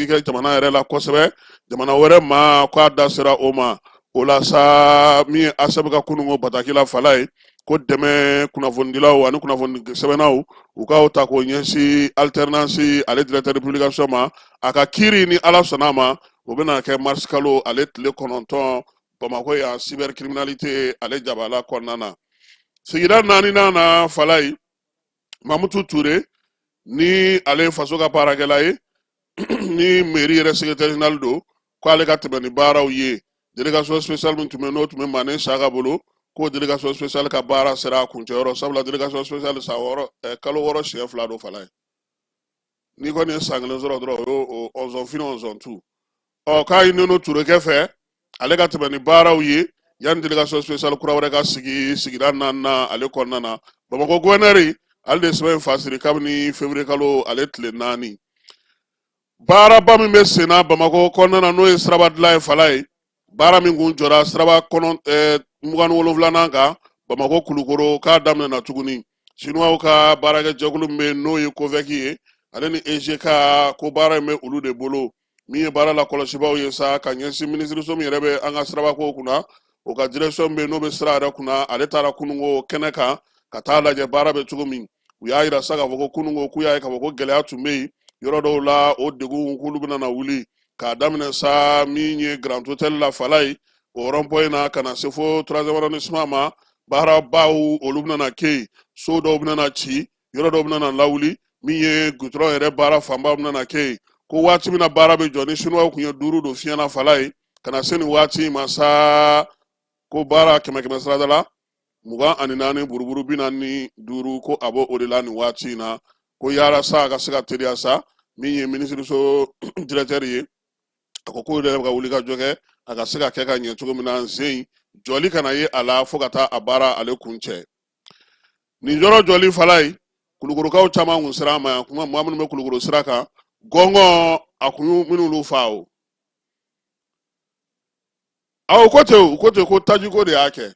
kɛ jamana yɛrɛ la kosɛbɛ, jamana wɛrɛ ma k'a da sera o ma. O la sa, min ye ASEP ka kununko bataki la fala ye, ko dɛmɛ kunnafonidilaw ani kunnafoni sɛbɛnnaw u k'aw ta k'o ɲɛsin Alternance ale directeur de publication ma. A ka kiiri, ni Ala sɔnna a ma, o bɛna kɛ mars kalo ale tile 9 Bamakɔ yan, cybercriminalité ale jabala kɔnɔna na. Sigida naaninan na, Falayi, Mamutu Ture ni ale ye faso ka baarakɛla ye, ni mairie yɛrɛ secrétaire général don, ko ale ka tɛmɛ ni baaraw ye. Délégation spéciale min tun bɛ, n'o tun bɛ Mane Saka bolo, k'o délégation spéciale ka baara sera a kuncɛyɔrɔ, sabula délégation spéciale san 6, kalo 6 siɲɛ 2 don. Falayi, n'i kɔni ye san kelen sɔrɔ dɔrɔn, o y'o ɔnzɔn fini ɔnzɔn tu. Ɔ, k'a ɲininen don Turekɛ fɛ, ale ka tɛmɛ ni baaraw ye yanni délégation spéciale kura wɛrɛ ka sigi sigida naaninan ale kɔnɔna na. Bamakɔ gouverneur, ale de ye sɛbɛn in fasiri kabini février kalo ale tile 4. Baaraba min bɛ senna Bamakɔ kɔnɔna na, n'o ye siraba dilan ye, Falayi, baara min kun jɔra siraba kɔnɔ 27nan kan Bamakɔ Kulukoro, k'a daminɛna tuguni. Sinuwaw ka baarakɛjɛkulu min bɛ yen, n'o ye COVEC ye, ale ni EGK, ko baara in bɛ olu de bolo. Min ye baara lakɔlɔsibaaw ye sa, ka ɲɛsin minisiriso min yɛrɛ bɛ an ka sirabakow kunna, o ka direction bɛ yen, n'o bɛ sira yɛrɛ kunna, ale taara kununko kɛnɛ kan ka taa lajɛ baara bɛ cogo min. U y'a yira sa k'a fɔ ko kununko, k'u y'a ye k'a fɔ ko gɛlɛya tun bɛ yen yɔrɔ dɔw la, o degun k'olu bɛna na wuli k'a daminɛ sa min ye Grand Hôtel la, Falayi, o rond point na, ka na se fo troisième arrondissement ma. Baarabaw olu bɛna na kɛ yen, so dɔw bɛna na ci, yɔrɔ dɔw bɛna na lawuli, min ye goudron yɛrɛ baara fanba bɛna na kɛ yen. Ko waati min na baara bɛ jɔ ni sinuwaw tun ye 5 don fiɲɛ na, Falayi, ka na se nin waati in ma sa, ko baara kɛmɛ kɛmɛ sarada la 24 buruburu 45, ko a b'o o de la nin waati in na. Ko yala sa a ka se ka teliya sa, min ye minisiriso directeur ye, a ko k'o yɛrɛ bɛ ka wuli ka jɔ kɛ a ka se ka kɛ ka ɲɛ cogo min na, sen jɔli kana ye a la fo ka taa a baara ale kuncɛ. Nin yɔrɔ jɔli, Falayi, Kulukorokaw caman kun sera a ma yan kuma. Maa minnu bɛ Kulukoro sira kan, gɔngɔn a kun y'u minnu fa o aw ko ten, u ko ten ko tajiko de y'a kɛ.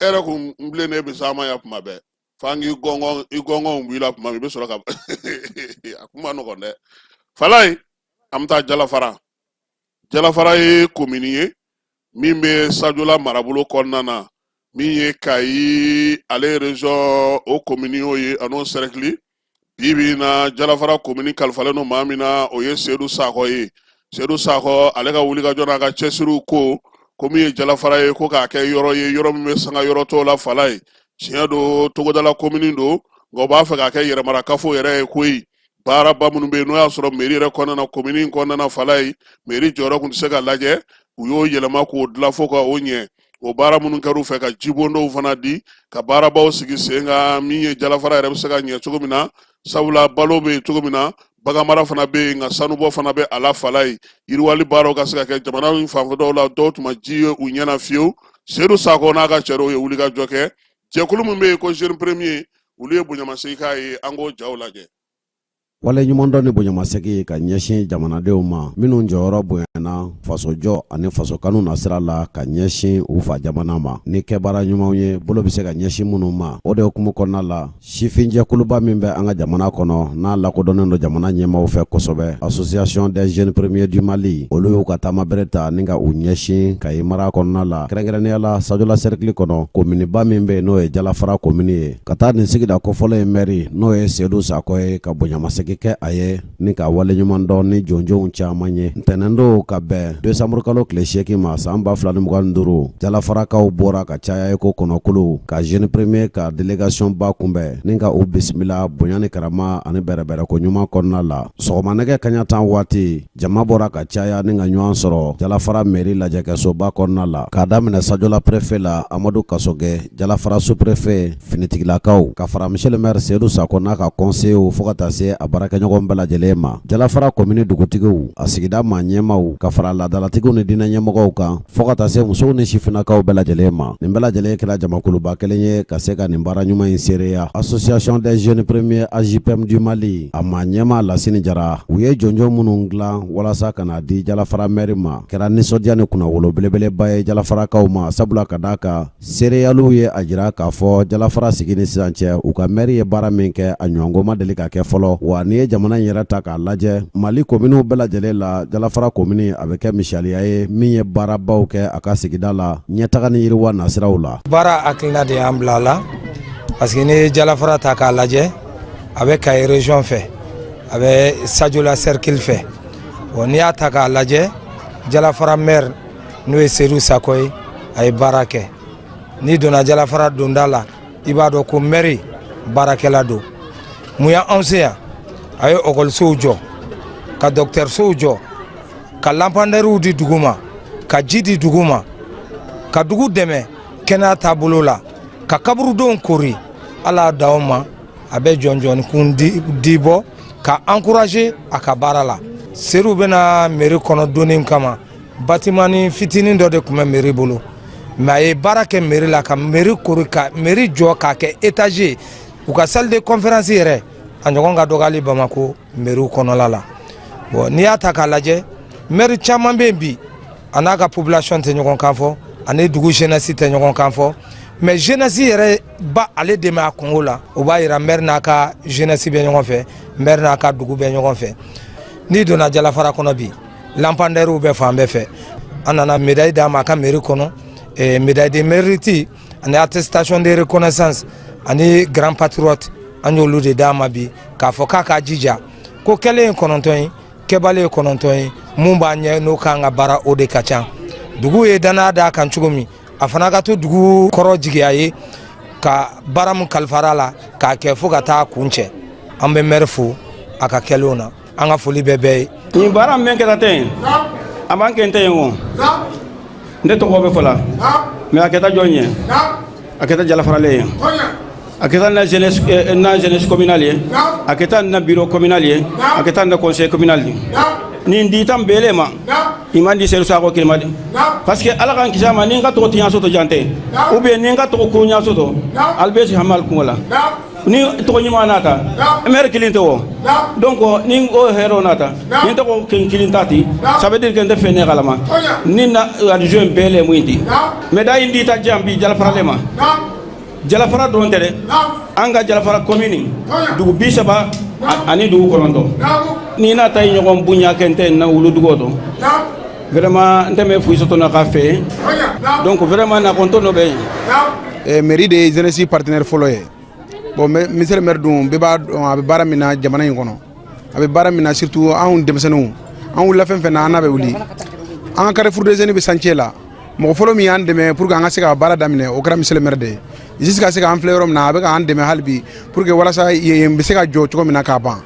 E yɛrɛ kun bilennen bɛ s'an ma yan kuma bɛɛ, f'an k'i gɔngɔn, i gɔngɔnw b'i la kuma min, i bɛ sɔrɔ ka a kuma nɔgɔn dɛ. Falayi, an bɛ taa Jalafara. Jalafara ye komini ye min bɛ Sajola marabolo kɔnɔna na, min ye Kayi ale région, o komini y'o ye, an'o sɛrɛkili. Bi bi in na, Jalafara komini kalifalen don maa min na, o ye Sedu Sakɔ ye. Sedu Sakɔ, ale ka wulikajɔ n'a ka cɛsiriw ko min ye Jalafara ye, ko k'a kɛ yɔrɔ ye, yɔrɔ min bɛ sanga yɔrɔ tɔw la. Falayi, tiɲɛ don, togodala komini don, nka u b'a fɛ k'a kɛ yɛrɛmarakafo yɛrɛ ye koyi. Baaraba minnu bɛ yen, n'o y'a sɔrɔ mairie yɛrɛ kɔnɔna na, komini kɔnɔna na, Falayi, mairie jɔyɔrɔ tun tɛ se ka lajɛ, u y'o yɛlɛma k'o dilan fo ka o ɲɛ. O baara minnu kɛr'u fɛ, ka jibondɔw fana di, ka baarabaw sigi sen kan, min ye Jalafara yɛrɛ bɛ se ka ɲɛ cogo min na, sabula balo bɛ yen cogo min na, baganmara fana bɛ yen, nka sanubɔ fana bɛ a la. Falayi, yiriwali baaraw ka se ka kɛ jamana in fanfɛ dɔw la, dɔw tun ma ji ye u ɲɛ na fiyewu. Sedu Sakɔ n'a ka cɛw ye wulikajɔ kɛ. Jɛkulu min bɛ yen ko Jeune Premier, olu ye bonyamasegin k'a ye. An k'o jaw lajɛ. Waleɲumandɔn ni bonyamasegin ka ɲɛsin jamanadenw ma minnu jɔyɔrɔ bonyana fasojɔ ani fasokanu nasira la ka ɲɛsin u fa jamana ma ni kɛbaara ɲumanw ye, bolo bɛ se ka ɲɛsin minnu ma. O de hukumu kɔnɔna la, sifinjɛkuluba min bɛ an ka jamana kɔnɔ, n'a lakodɔnnen don jamana ɲɛmaaw fɛ kosɛbɛ, Association des Jeunes Premiers du Mali, olu y'u ka taamabere ta ni ka u ɲɛsin Kayi mara kɔnɔna la, kɛrɛnkɛrɛnnenya la Sajola sɛrikili kɔnɔ, kominiba min bɛ yen, n'o ye Jalafara komini ye, ka taa nin sigida kofɔlen in mɛri, n'o ye Sedu Sakɔ ye, ka bonyamasegin kɛ a ye ni ka waleɲumandɔn ni jɔnjɔnw caman ye. Ntɛnɛndon ka bɛn desanburukalo tile 8 ma san 2025, Jalafarakaw bɔra ka caya i ko kɔnɔkulu ka Jeune Premier ka délégation ba kunbɛn ni ka u bisimila bonya ni karama ani bɛrɛbɛrɛko ɲuman kɔnɔna la. Sɔgɔma nɛgɛ kaɲa 10 waati, jama bɔra ka caya ni ka ɲɔgɔn sɔrɔ Jalafara mairie lajɛkɛsoba kɔnɔna la, k'a daminɛ Sajola préfet la, Amadu Kasɔgɛ, Jalafara sous-préfet, finitigilakaw, ka fara monsieur le maire Sedu Sakɔ n'a ka conseillers, fo ka taa se a baarakɛɲɔgɔn bɛɛ lajɛlen ma, Jalafara komini dugutigiw, a sigida maa ɲɛmaaw, ka fara laadalatigiw ni diinɛ ɲɛmɔgɔw kan, fo ka taa se musow ni sifinnakaw bɛɛ lajɛlen ma. Nin bɛɛ lajɛlen kɛra jamakuluba kelen ye ka se ka nin baara ɲuman in seereya. Association des Jeunes Premiers AJPM du Mali, a maa ɲɛmaa Lasini Jara, u ye jɔnjɔn minnu dilan walasa ka na di Jalafara mɛri ma, kɛra nisɔndiya ni kunnawolo belebeleba ye Jalafarakaw ma, sabula ka d'a kan, seereyaliw ye a jira k'a fɔ Jalafara sigi ni sisan cɛ, u ka mɛri ye baara min kɛ, a ɲɔgɔnko ma deli ka kɛ fɔlɔ. Wa n'i ye jamana in yɛrɛ ta k'a lajɛ, Mali kominiw bɛɛ lajɛlen la, Jalafara komini a bɛ kɛ misaliya ye min ye baarabaw kɛ a ka sigida la ɲɛtaga ni yiriwa nasiraw la. Baara hakilina de y'an bila a la, parce que n'i ye Jalafara ta k'a lajɛ, a bɛ Kayi région fɛ, a bɛ Sajola cercle fɛ. Bon, n'i y'a ta k'a lajɛ, Jalafara maire, n'o ye Sedu Sakɔ ye, a ye baara kɛ. N'i donna Jalafara donda la I b'a dɔn ko mɛri baarakɛla don. Mun y'anw se yan? A ye ɔkɔlisow jɔ, ka dɔgɔtɔrɔsow jɔ, ka lanpadɛriw di dugu ma, ka ji di dugu ma, ka dugu dɛmɛ kɛnɛya taabolo la, ka kaburudenw kori. Ala y'a d'aw ma, a bɛ jɔnjɔn kun di bɔ ka encourager a ka baara la. Seru bɛna mairie kɔnɔ donni kama, batimani fitinin dɔ de tun bɛ mairie bolo, mais a ye baara kɛ mairie la, ka mairie kori, ka mairie jɔ k'a kɛ étage ye. U ka salle de conférence yɛrɛ, a ɲɔgɔn ka dɔgɔ hali Bamako mairie kɔnɔla la. Bon, n'i y'a ta k'a lajɛ, maire caman bɛ yen bi, a n'a ka population tɛ ɲɔgɔn kan fɔ, ani dugu jeunesse tɛ ɲɔgɔn kan fɔ. Mais jeunesse yɛrɛ ba ale dɛmɛ a kungo la, o b'a yira maire n'a ka jeunesse bɛ ɲɔgɔn fɛ, maire n'a ka dugu bɛ ɲɔgɔn fɛ. N'i donna Jalafara kɔnɔ bi, lampandɛriw bɛ fan bɛɛ fɛ. An nana médaille d'a ma a ka mairie kɔnɔ, médaille de mérite ani attestation de reconnaissance ani grand patriote. An y'olu de d'a ma bi, k'a fɔ k'a k'a jija ko kɛlen ye 9 ye, kɛbali ye 9 ye. Mun b'a ɲɛ n'o k'an ka baara, o de ka ca. Dugu ye danaya d'a kan cogo min, a fana ka to dugu kɔrɔ jigiya ye ka baara min kalifara la k'a kɛ fo ka taa kun cɛ. An bɛ mɛri fo a ka kɛlenw na. An ka foli bɛ bɛɛ ye. Nin baara min kɛra ten, a man kɛ n tɛ yen o ne tɔgɔ bɛ fɔla, mais a kɛta jɔn ye? A kɛta Jalafaralen ye, a kɛta na jeunesse, na jeunesse communale ye, a kɛta na bureau communal ye, a kɛta na conseil communal ye. Nin dita bɛɛ le ma, i man di Seydou Sakho kilima de, parce que Ala k'an kisi a ma, ni n ka tɔgɔ tiɲɛ soto jante, ou bien ni n ka tɔgɔ kuruɲa soto, ali bɛ si hami kungo la. Ni tɔgɔ ɲuman nata, maire kelen tɛ o. Donc ni o hɛrɛ nata, ni tɔgɔ ken kelen ta ti, ça veut dire que n tɛ fɛn ne kalama ni na adjoint bɛɛ le mun ti. Médaille in dita jan bi Jalafaralen ma. Jalafara dɔrɔn tɛ dɛ, an ka Jalafara commune dugu 39 ni n'a ta ye ɲɔgɔn bonya kɛ n tɛ na wolo dugu to. Vraiment, n tɛ mɛ foyi sɔrɔ na ka fɛ. Donc vraiment, na kɔntɔn dɔ bɛ yen. Mairie de ye jeunesse partenaire fɔlɔ ye. Bon, monsieur le maire dun, bɛɛ b'a dɔn a bɛ baara min na jamana in kɔnɔ, a bɛ baara min na, surtout anw denmisɛnninw. An wulila fɛn fɛn na, an n'a bɛ wuli. An ka Carrefour des Jeunes bɛ chantier la, mɔgɔ fɔlɔ min y'an dɛmɛ pour que an ka se ka baara daminɛ, o kɛra monsieur le maire de ye. Jusqu'à ce k'an filɛ yɔrɔ min na, a bɛ k'an dɛmɛ hali bi pour que walasa yen bɛ se ka jɔ cogo min na k'a ban.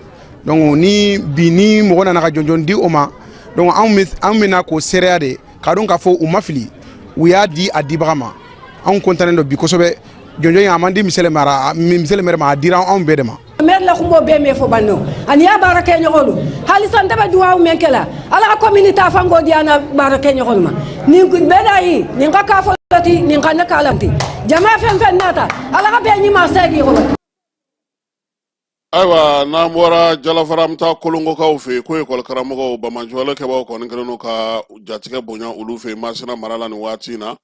Donc ni bi ni mɔgɔ nana ka jɔnjɔn di o ma, donc anw bɛ na k'o seereya de k'a dɔn k'a fɔ u ma fili, u y'a di a dibaga ma. Anw kɔntannen don bi kosɛbɛ. Jɔnjɔn in, a man di monsieur le maire ma, a dira anw bɛɛ de ma. Maire la kumbo bɛɛ me fo banno ani ya baara kɛ ɲɔgɔn halisa n tɛ duwawu men kɛla Ala ka commune ta fango di ana baara kɛ ɲɔgɔn ma. Nin médaille nin ka kafo ti, nin ka ne kalanti jama fɛn fɛn nata, Ala ka bɛɛ ɲuman segin kɔnɔ. Ayiwa, n'an bɔra Jalafara, an bɛ taa Kolongokaw fɛ yen ko ekɔli karamɔgɔw banbaanciwale kɛbaaw kɔni kɛlen don ka jatigɛ bonya olu fɛ yen Masina mara la nin waati in na.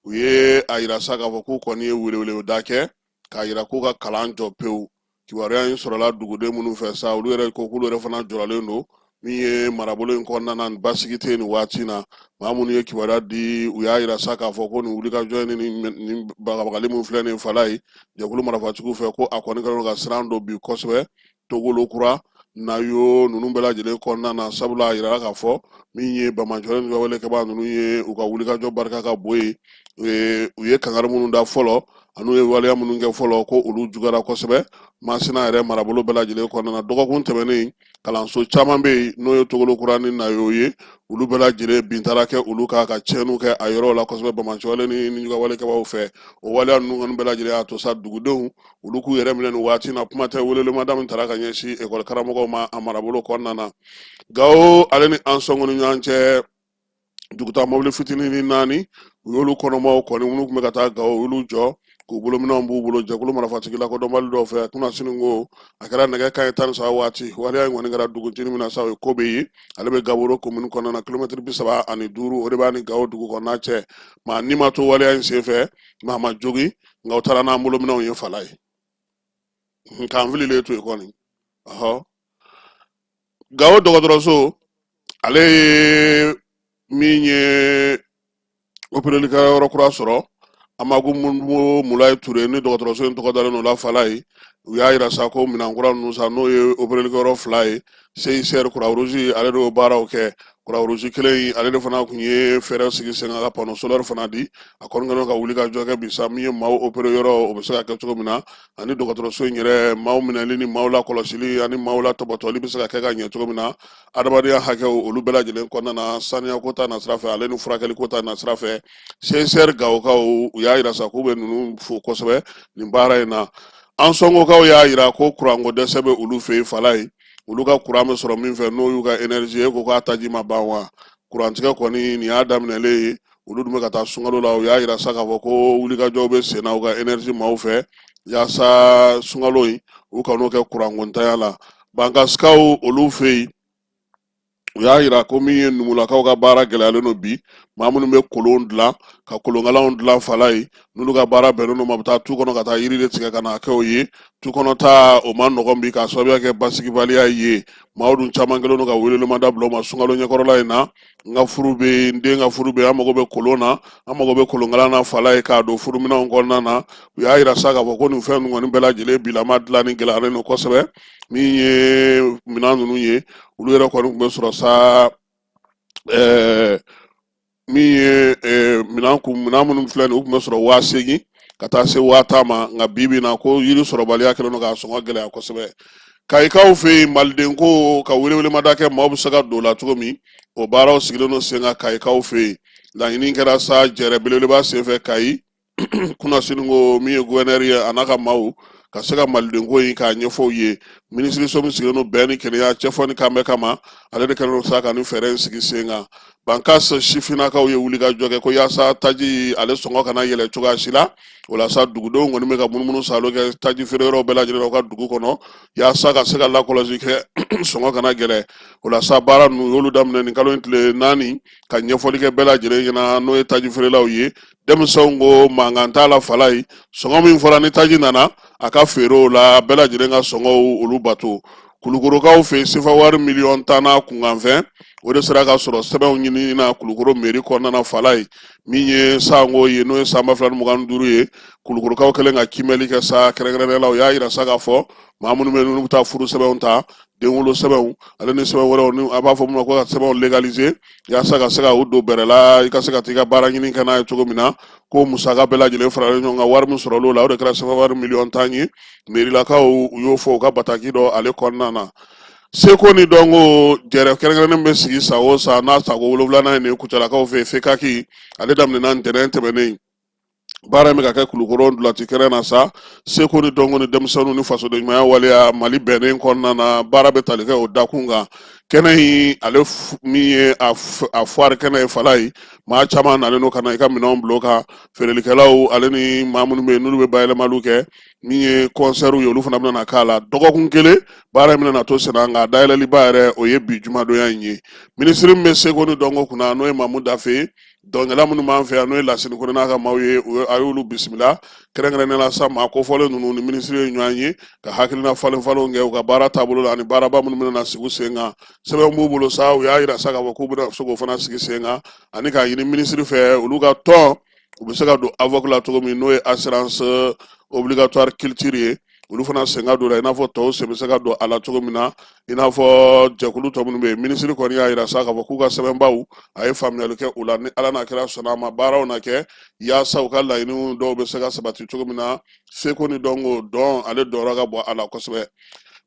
U ye a yira sa k'a fɔ k'u kɔni ye weleweleda kɛ k'a yira k'u ka kalan jɔ pewu. Kibaruya in sɔrɔla duguden minnu fɛ sa, olu yɛrɛ ko k'olu yɛrɛ fana jɔrɔlen don min ye marabolo in kɔnɔna na, basigi tɛ yen nin waati in na. Maa minnu ye kibaruya di, u y'a yira sa k'a fɔ ko nin wulikajɔ in ni nin bagabagali min filɛ nin fala ye jɛkulu marifatigiw fɛ, ko a kɔni kɛlen don ka siran don bi kosɛbɛ Togolo Kura, Nayo ninnu bɛɛ lajɛlen kɔnɔna na. Sabula a yirala k'a fɔ min ye banbaanciwale ni walekɛbaa ninnu ye, u ka wulikajɔ barika ka bon yen. U ye kangari minnu da fɔlɔ an'u ye waleya minnu kɛ fɔlɔ, ko olu juguyara kosɛbɛ Masina yɛrɛ marabolo bɛɛ lajɛlen kɔnɔna na. Dɔgɔkun tɛmɛnen, kalanso caman bɛ yen n'o ye Togolo Kura ni Nayo ye, olu bɛɛ lajɛlen bin taara kɛ olu kan ka tiɲɛniw kɛ a yɔrɔw la kosɛbɛ banbaanciwale ni nijuguyawale kɛbaaw fɛ. O waleya ninnu kɔni bɛɛ lajɛlen y'a to sa dugudenw olu k'u yɛrɛ minɛ nin waati na. Kuma tɛ welewelemada min taara ka ɲɛsin ekɔli karamɔgɔw ma a marabolo kɔnɔna na. Gawo ale ni Ansɔngo ni ɲɔgɔn cɛ, dugutaa mɔbili fitinin ni naani, u y'olu kɔnɔmaw kɔni minnu tun bɛ ka taa Gawo, u y'olu jɔ k'u bolominɛnw b'u bolo jɛkulu marifatigi lakodɔnbali dɔw fɛ kunasini. Ko a kɛra nɛgɛ kanɲɛ 13 waati. Waleya in kɔni kɛra dugutigi min na sa, o ye Kobe ye, ale bɛ Gaboro komini kɔnɔna na. Kilomɛtiri 35, o de b'a ni Gawo dugu kɔnɔna cɛ. Maa ni ma to waleya in senfɛ, maa ma jogin, nka u taara n'an bolominɛnw ye fala ye k'an fililen to yen kɔni. Ɔhɔ, Gawo dɔgɔtɔrɔso, ale ye min ye opereli kɛyɔrɔ kura sɔrɔ, Amagu Mulayi Ture ni dɔgɔtɔrɔso in tɔgɔ dalen don la fala ye. U y'a yira sa ko minɛn kura ninnu sa, n'o ye opereli kɛyɔrɔ fila ye, CICR, Croix Rouge, ale de y'o baaraw kɛ. Croix-Rouge kelen in ale de fana tun ye fɛɛrɛ sigi sen kan ka panneau solaire fana di. A kɔni kɛlen ka wuli ka jɔ kɛ bi sa, min ye maaw opéré yɔrɔ, o bɛ se ka kɛ cogo min na, ani dɔgɔtɔrɔso in yɛrɛ, maaw minɛli ni maaw lakɔlɔsili ani maaw latɔpɔtɔli bɛ se ka kɛ ka ɲɛ cogo min na, adamadenya hakɛw olu bɛɛ lajɛlen kɔnɔna na, saniya ko ta nasira fɛ, ale ni furakɛli ko ta nasira fɛ. CICR Gawokaw, u y'a yira sa k'u bɛ ninnu fo kosɛbɛ nin baara in na. Ansɔngokaw y'a yira ko kuranko dɛsɛ bɛ olu fɛ yen Falayi. Olu ka kuran bɛ sɔrɔ min fɛ, n'o y'u ka énergie ye, ko k'a taji ma ban wa. Kurantigɛ kɔni, nin y'a daminɛlen ye. Olu dun bɛ ka taa sunkalo la. U y'a yira sa k'a fɔ ko wulikajɔw bɛ sen na u ka énergie maaw fɛ, yaasa sunkalo in u kan'o kɛ kurankontanya la. Bankasikaw olu fɛ yen, u y'a yira ko min ye numulakaw ka baara gɛlɛyalen don bi. Maa minnu bɛ kolon dilan, ka kolonkalanw dilan Falayi, n'olu ka baara bɛnnen don ma, bɛ taa tu kɔnɔ ka taa yiri de tigɛ ka na kɛ o ye. Tu kɔnɔ taa, o ma nɔgɔn bi, k'a sababuya kɛ basigibaliya ye. Maaw dun caman kɛlen don ka welelemada bila u ma sunkalo ɲɛkɔrɔla in na: n ka furu bɛ yen, n den ka furu bɛ yen, an mago bɛ kolon na, an mago bɛ kolonkalan na Falayi, k'a don furuminɛnw kɔnɔna na. U y'a yira sa k'a fɔ ko nin fɛn ninnu kɔni bɛɛ lajɛlen bilama dilanni gɛlɛyalen don kosɛbɛ. Min ye minɛn ninnu ye, olu yɛrɛ kɔni tun bɛ sɔrɔ sa min ye minɛn kun, minɛn minnu filɛ nin, u tun bɛ sɔrɔ 8000 ka taa se 10,000 ma. Nka bi bi in na, ko yiri sɔrɔbaliya kɛlen don k'a sɔngɔ gɛlɛya kosɛbɛ. Kayikaw fɛ yen, maliden ko ka welewelemada kɛ, maaw bɛ se ka don o la cogo min, o baaraw sigilen don sen kan Kayikaw fɛ yen. Laɲini kɛra sa jɛrɛ belebeleba senfɛ Kayi kunasini, ko min ye gouverneur ye, a n'a ka maaw ka se ka malidenko in k'a ɲɛfɔ u ye. Minisiriso min sigilen don bɛn ni kelenya, cɛfɔ ni kanbɛn kama, ale de kɛlen don sa ka nin fɛɛrɛ in sigi sen kan. Bankas sifinnakaw ye wulikajɔ kɛ ko yaasa taji ale sɔngɔ kana yɛlɛ cogoya si la. O la sa, dugudenw kɔni bɛ ka munumunu saalo kɛ taji feere yɔrɔw bɛɛ lajɛlen na u ka dugu kɔnɔ, yaasa ka se ka lakɔlɔsi kɛ, sɔngɔ kana gɛlɛ. O la sa, baara ninnu y'olu daminɛ nin kalo in tile 4, ka ɲɛfɔli kɛ bɛɛ lajɛlen ɲɛna, n'o ye taji feerelaw ye. Denmisɛnw ko mankan t'a la Falayi, sɔngɔ min fɔra ni taji nana a ka feere, o la bɛɛ lajɛlen ka sɔngɔw olu bato. Kulukorokaw fɛ yen, sefa wari 10,000,000 n'a kunkanfɛn, o de sera ka sɔrɔ sɛbɛnw ɲinini na Kulukoro mairie kɔnɔna na Falayi. Min ye sanko ye, n'o ye san 2025 ye, Kulukorokaw kɛlen ka kiimɛli kɛ sa, kɛrɛnkɛrɛnnenya la u y'a yira sa k'a fɔ maa minnu bɛ yen n'olu bɛ taa furu sɛbɛnw ta, denwolo sɛbɛnw ale ni sɛbɛn wɛrɛw, ni a b'a fɔ min ma ko ka sɛbɛnw légaliser, yaasa ka se ka u don bɛrɛ la, i ka se ka t'i ka baara ɲini kɛ n'a ye cogo min na, ko musaka bɛɛ lajɛlen faralen ɲɔgɔn kan, wari min sɔrɔla o la, o de kɛra sefa wari 10,000,000 ye. Mairilakaw, u y'o fɔ u ka bataki dɔ ale kɔnɔna na. Seko ni dɔnko jɛrɛ kɛrɛnkɛrɛnnen bɛ sigi san o san, n'a tako 7nan ye nin ye Kucalakaw fɛ yen, FECAC, ale daminɛna ntɛnɛn tɛmɛnen. Baara in bɛ ka kɛ Kulukoro ntolaci kɛnɛ na sa. Seko ni dɔnko ni denmisɛnninw ni fasoden ɲumanya waleya Mali bɛnnen kɔnɔna na, baara bɛ tali kɛ o dakun kan. Kɛnɛ in ale min ye a foire kɛnɛ ye Falayi, maa caman nalen don ka na i ka minɛnw bila o kan, feerelikɛlaw ale ni maa minnu bɛ yen n'olu bɛ bayɛlɛmaliw kɛ. Min ye kɔnsɛriw ye, olu fana bɛna k'a la. Dɔgɔkun kelen baara in bɛna na to senna, nka dayɛlɛliba yɛrɛ, o ye bi jumadonya in ye. Minisiri min bɛ seko ni dɔnko kunna, n'o ye Mamu Dafe ye, dɔnkɛla minnu b'an fɛ yan, n'o ye Lasini Kone n'a ka maaw ye, a y'olu bisimila. Kɛrɛnkɛrɛnnenya la sa, maa kofɔlen ninnu ni minisiri ye ɲɔgɔn ye ka hakilina falen falenw kɛ u ka baara taabolo la, ani baaraba minnu bɛna sigi sen kan. Sɛbɛn b'u bolo sa, u y'a yira sa k'a fɔ k'u bɛna se k'o fana sigi sen kan, ani k'a ɲini minisiri fɛ, olu ka tɔn, u bɛ se ka don AVOC la cogo min, n'o ye assurance obligatoire culture ye, olu fana sen ka don la, i n'a fɔ tɔw sen bɛ se ka don a la cogo min na, i n'a fɔ jɛkulu tɔ minnu bɛ yen. Minisiri kɔni y'a yira sa k'a fɔ k'u ka sɛbɛnbaw, a ye faamuyali kɛ u la. Ni Ala n'a kira sɔnna a ma, baaraw na kɛ yaasa u ka laɲiniw dɔw bɛ se ka sabati cogo min na. Seko ni dɔnko, dɔn ale dɔyɔrɔ ka bon a la kosɛbɛ.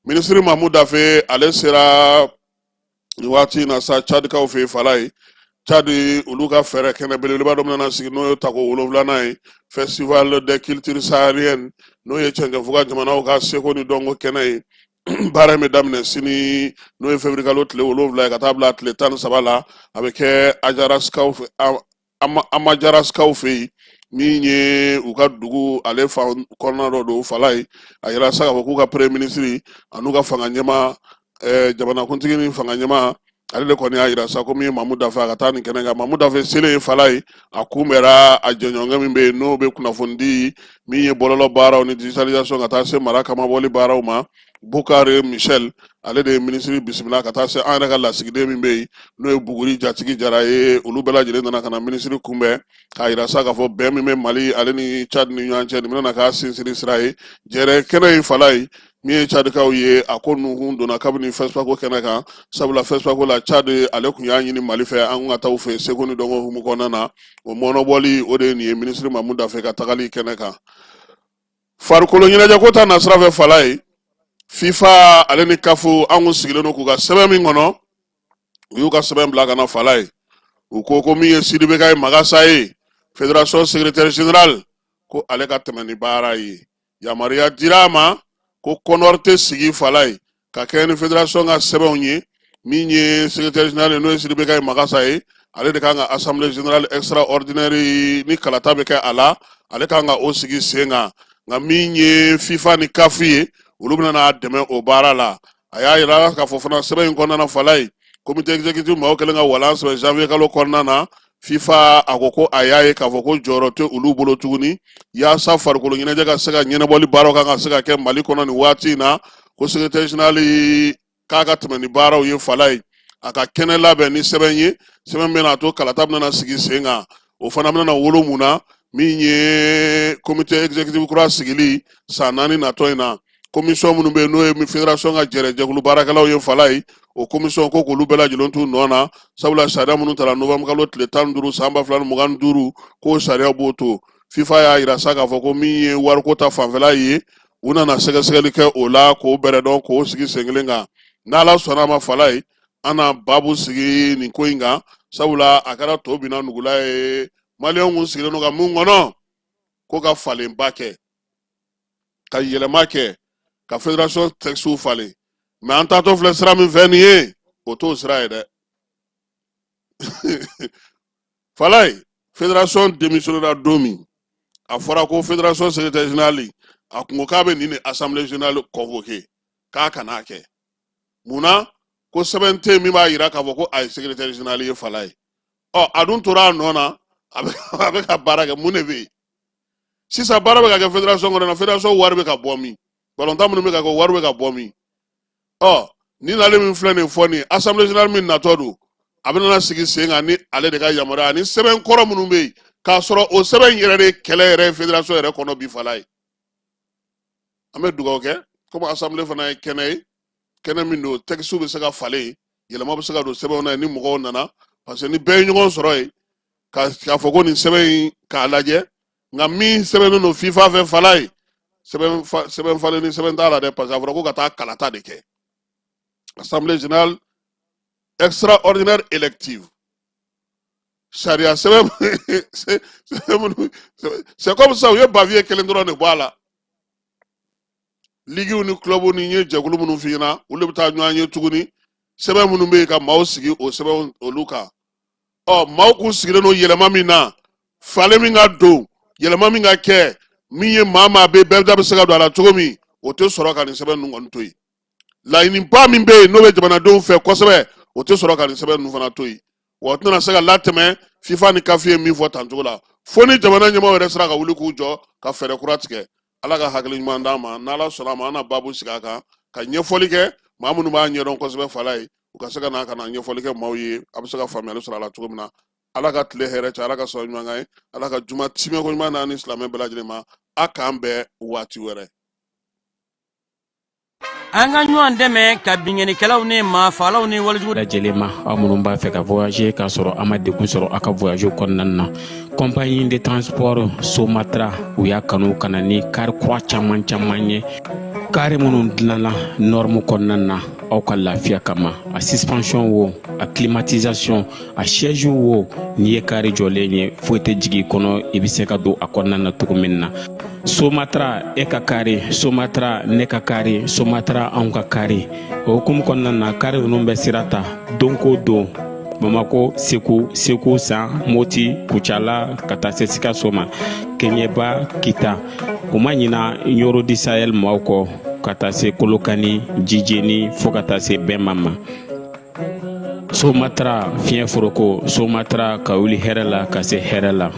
Minisiri Mamu Dafe, ale sera nin waati in na sa Cadikaw fɛ yen Falayi. Cadi, olu ka fɛɛrɛ kɛnɛ belebeleba dɔ bɛna sigi, n'o ye tako 7nan ye, festival des cultures sahariennes, n'o ye cɛncɛnfuga jamanaw ka seko ni dɔnko kɛnɛ ye. Baara in bɛ daminɛ sini, n'o ye février kalo tile 7 ye, ka taa bila tile 13 la. A bɛ kɛ Ajaraskaw fɛ, Amajaraskaw fɛ yen, min ye u ka dugu ale fan kɔnɔna dɔ don Falayi. A yira sa k'a fɔ k'u ka premier ministre an'u ka fanga ɲɛmaa, jamanakuntigi ni fanga ɲɛmaa, ale de kɔni y'a yira sa ko min ye Mamu Dafe, a ka taa nin kɛnɛ kan. Mamu Dafe selen Falayi, a kunbɛra a jɛɲɔgɔnkɛ min bɛ yen, n'o bɛ kunnafoni di, min ye bɔlɔlɔ baaraw ni digitalisation ka taa se mara kamabɔli baaraw ma, Bukari Michel, ale de ye minisiri bisimila, ka taa se an yɛrɛ ka lasigiden min bɛ yen, n'o ye Buguri Jatigi Jara ye. Olu bɛɛ lajɛlen nana ka na minisiri kunbɛn, k'a yira sa k'a fɔ bɛn min bɛ Mali ale ni Cad ni ɲɔgɔn cɛ, nin bɛna k'a sinsinni sira ye jɛrɛ kɛnɛ in Falayi. Min ye Tchadikaw ye, a ko ninnu kun donna kabini FESPACO kɛnɛ kan, sabula FESPACO la Tchad ale kun y'a ɲini Mali fɛ an kun ka taa u fɛ seko ni dɔnko hukumu kɔnɔna na. O mɔnɔbɔli o de ye nin ye minisiri Mamu Dafe ka tagali kɛnɛ kan. Farikolo ɲɛnajɛko ta nasira fɛ, Falaye, FIFA ale ni CAF an kun sigilen don k'u ka sɛbɛn min kɔnɔ, u y'u ka sɛbɛn bila ka na Falaye. U ko ko min ye Sidibe Kayi Magasa ye, fédération secrétaire général, ko ale ka tɛmɛ ni baara ye. Yamaruya dira a ma ko CONOR tɛ sigi, Falaye, ka kɛɲɛ ni fédération ka sɛbɛnw ye. Min ye secrétaire général ye, n'o ye Sidibe Kayi Magasa ye, ale de kan ka assemblée générale extraordinaire ni kalata bɛ kɛ a la, ale kan ka o sigi sen kan. Nka min ye FIFA ni CAF ye, olu bɛna n'a dɛmɛ o baara la. A y'a yira k'a fɔ fana sɛbɛn in kɔnɔna na, Falaye, comité exécutif maaw kɛlen ka walan sɛbɛn janvier kalo kɔnɔna na, FIFA a ko ko a y'a ye k'a fɔ ko jɔyɔrɔ tɛ olu bolo tuguni yaasa farikolo ɲɛnajɛ ka se ka ɲɛnabɔli baaraw kan ka se ka kɛ Mali kɔnɔ nin waati in na, ko secrétaire général k'a ka tɛmɛ ni baaraw ye, Falaye, a ka kɛnɛ labɛn ni sɛbɛn ye, sɛbɛn bɛna to kalata bɛna sigi sen kan. O fana bɛna wolo mun na? Min ye comité exécutif kura sigili san 4 natɔ in na, commission minnu bɛ yen, n'o ye fédération ka jɛrɛjɛkulu baarakɛlaw ye, Falaye, o commission ko k'olu bɛɛ lajɛlen t'u nɔ na, sabula sariya minnu tara novembre kalo tile 15 san 2025, k'o sariya b'o to. FIFA y'a yira sa k'a fɔ ko min ye wariko ta fanfɛla ye, u nana sɛgɛsɛgɛli kɛ o la k'o bɛrɛ dɔn k'o sigi sen kelen kan. N'Ala sɔnna a ma, Falaye, an na babu sigi nin ko in kan, sabula a kɛra to binna nugula ye. Maliyɛnw kun sigilen don ka mun kɔnɔ ko ka falenba kɛ, ka yɛlɛma kɛ, ka fédération textes falen, mais an taatɔ filɛ sira min fɛ nin ye, o t'o sira ye dɛ, Falaye. Fédération démissionnera don min, a fɔra ko fédération secrétaire général a kun ko k'a bɛ nin de assemblée générale convoquer, k'a kan'a kɛ. Mun na? Ko sɛbɛn tɛ yen min b'a yira k'a fɔ ko a ye secrétaire général ye, Falaye. Ɔ, a dun tora a nɔ na, a bɛ ka baara kɛ. Mun de bɛ yen sisan? Baara bɛ ka kɛ fédération kɔnɔ na, fédération wari bɛ ka bɔ min? Balontan minnu bɛ ka kɛ, wari bɛ ka bɔ min? Ɔ, ni nalen min filɛ nin fɔ nin assemblée générale min natɔ don, a bɛna sigi sen kan ni ale de ka yamaruya ani sɛbɛn kɔrɔ minnu bɛ yen, k'a sɔrɔ o sɛbɛn in yɛrɛ de kɛlɛ yɛrɛ ye fédération yɛrɛ kɔnɔ bi, Falaye. An bɛ dugawu kɛ, komi assemblée fana ye kɛnɛ ye, kɛnɛ min don textes bɛ se ka falen, yɛlɛma bɛ se ka don sɛbɛnw na ni mɔgɔw nana, parce que ni bɛɛ ye ɲɔgɔn sɔrɔ yen k'a fɔ ko nin sɛbɛn in k'a lajɛ. Nka min sɛbɛnnen don FIFA fɛ, Falaye, sɛbɛn falen ni sɛbɛn t'a la dɛ, parce que a fɔra ko ka taa kalata de kɛ, assemblée générale extraordinaire élective. Sariya sɛbɛn minnu, c'est comme ça u ye bavier kelen dɔrɔn de bɔ a la. Ligiw ni clubw ni ye jɛkulu minnu f'i ɲɛna, olu de bɛ taa ɲɔgɔn ye tuguni. Sɛbɛn minnu bɛ yen ka maaw sigi o sɛbɛnw olu kan, ɔ, maaw k'u sigilen don yɛlɛma min na, falen min ka don, yɛlɛma min ka kɛ, min ye maa maa bɛ bɛɛ da bɛ se ka don a la cogo min, o tɛ sɔrɔ ka nin sɛbɛn ninnu kɔni to yen. Laɲiniba min bɛ yen, n'o bɛ jamanadenw fɛ kosɛbɛ, o tɛ sɔrɔ ka nin sɛbɛn ninnu fana to yen. Wa o tɛna se ka latɛmɛ FIFA ni CAF ye min fɔ tan cogo la, fo ni jamana ɲɛmaaw yɛrɛ sera ka wuli k'u jɔ ka fɛɛrɛ kura tigɛ. Ala ka hakili ɲuman d'an ma. N'Ala sɔnna a ma, an na baabu sigi a kan ka ɲɛfɔli kɛ maa minnu b'a ɲɛdɔn kosɛbɛ, Falaye, u ka se ka na ka na ɲɛfɔli kɛ maaw ye, a bɛ se ka faamuyali sɔrɔ a la cogo min na. Ala ka tile hɛrɛ cɛ, Ala ka sɔrɔ ɲuman kan ye, Ala ka juma timɛko ɲuman d'an ni silamɛ bɛɛ lajɛlen ma. A k'an bɛn waati wɛrɛ. An ka ɲɔgɔn dɛmɛ ka binkannikɛlaw ni maafalaw ni walejugu lajɛlen ma. Aw minnu b'a fɛ ka voyager k'a sɔrɔ a ma degun sɔrɔ aw ka voyage kɔnɔna na, compagnie de transport Somatra, u y'a kanu ka na ni kari kura caman caman ye, kari minnu dilanna norme kɔnɔna na aw ka lafiya kama. A suspension wo, a climatisation, a siège wo, n'i ye kari jɔlen ye, foyi tɛ jigin i kɔnɔ, i bɛ se ka don a kɔnɔna na cogo min na. Somatra, e ka kari, Somatra, ne ka kari, Somatra, anw ka kari. O hukumu kɔnɔna na, kari ninnu bɛ sira ta don ko don Bamako, Segu, Segu San, Moti, Kucala, ka taa se Sikaso ma, Keɲeba, Kita. U ma ɲina Ɲoro du Sahel maaw kɔ, ka taa se Kolokani, Jijeni, fo ka taa se Bɛnma ma. Somatra, fiɲɛ foroko, Somatra, ka wuli hɛrɛ la ka se hɛrɛ la.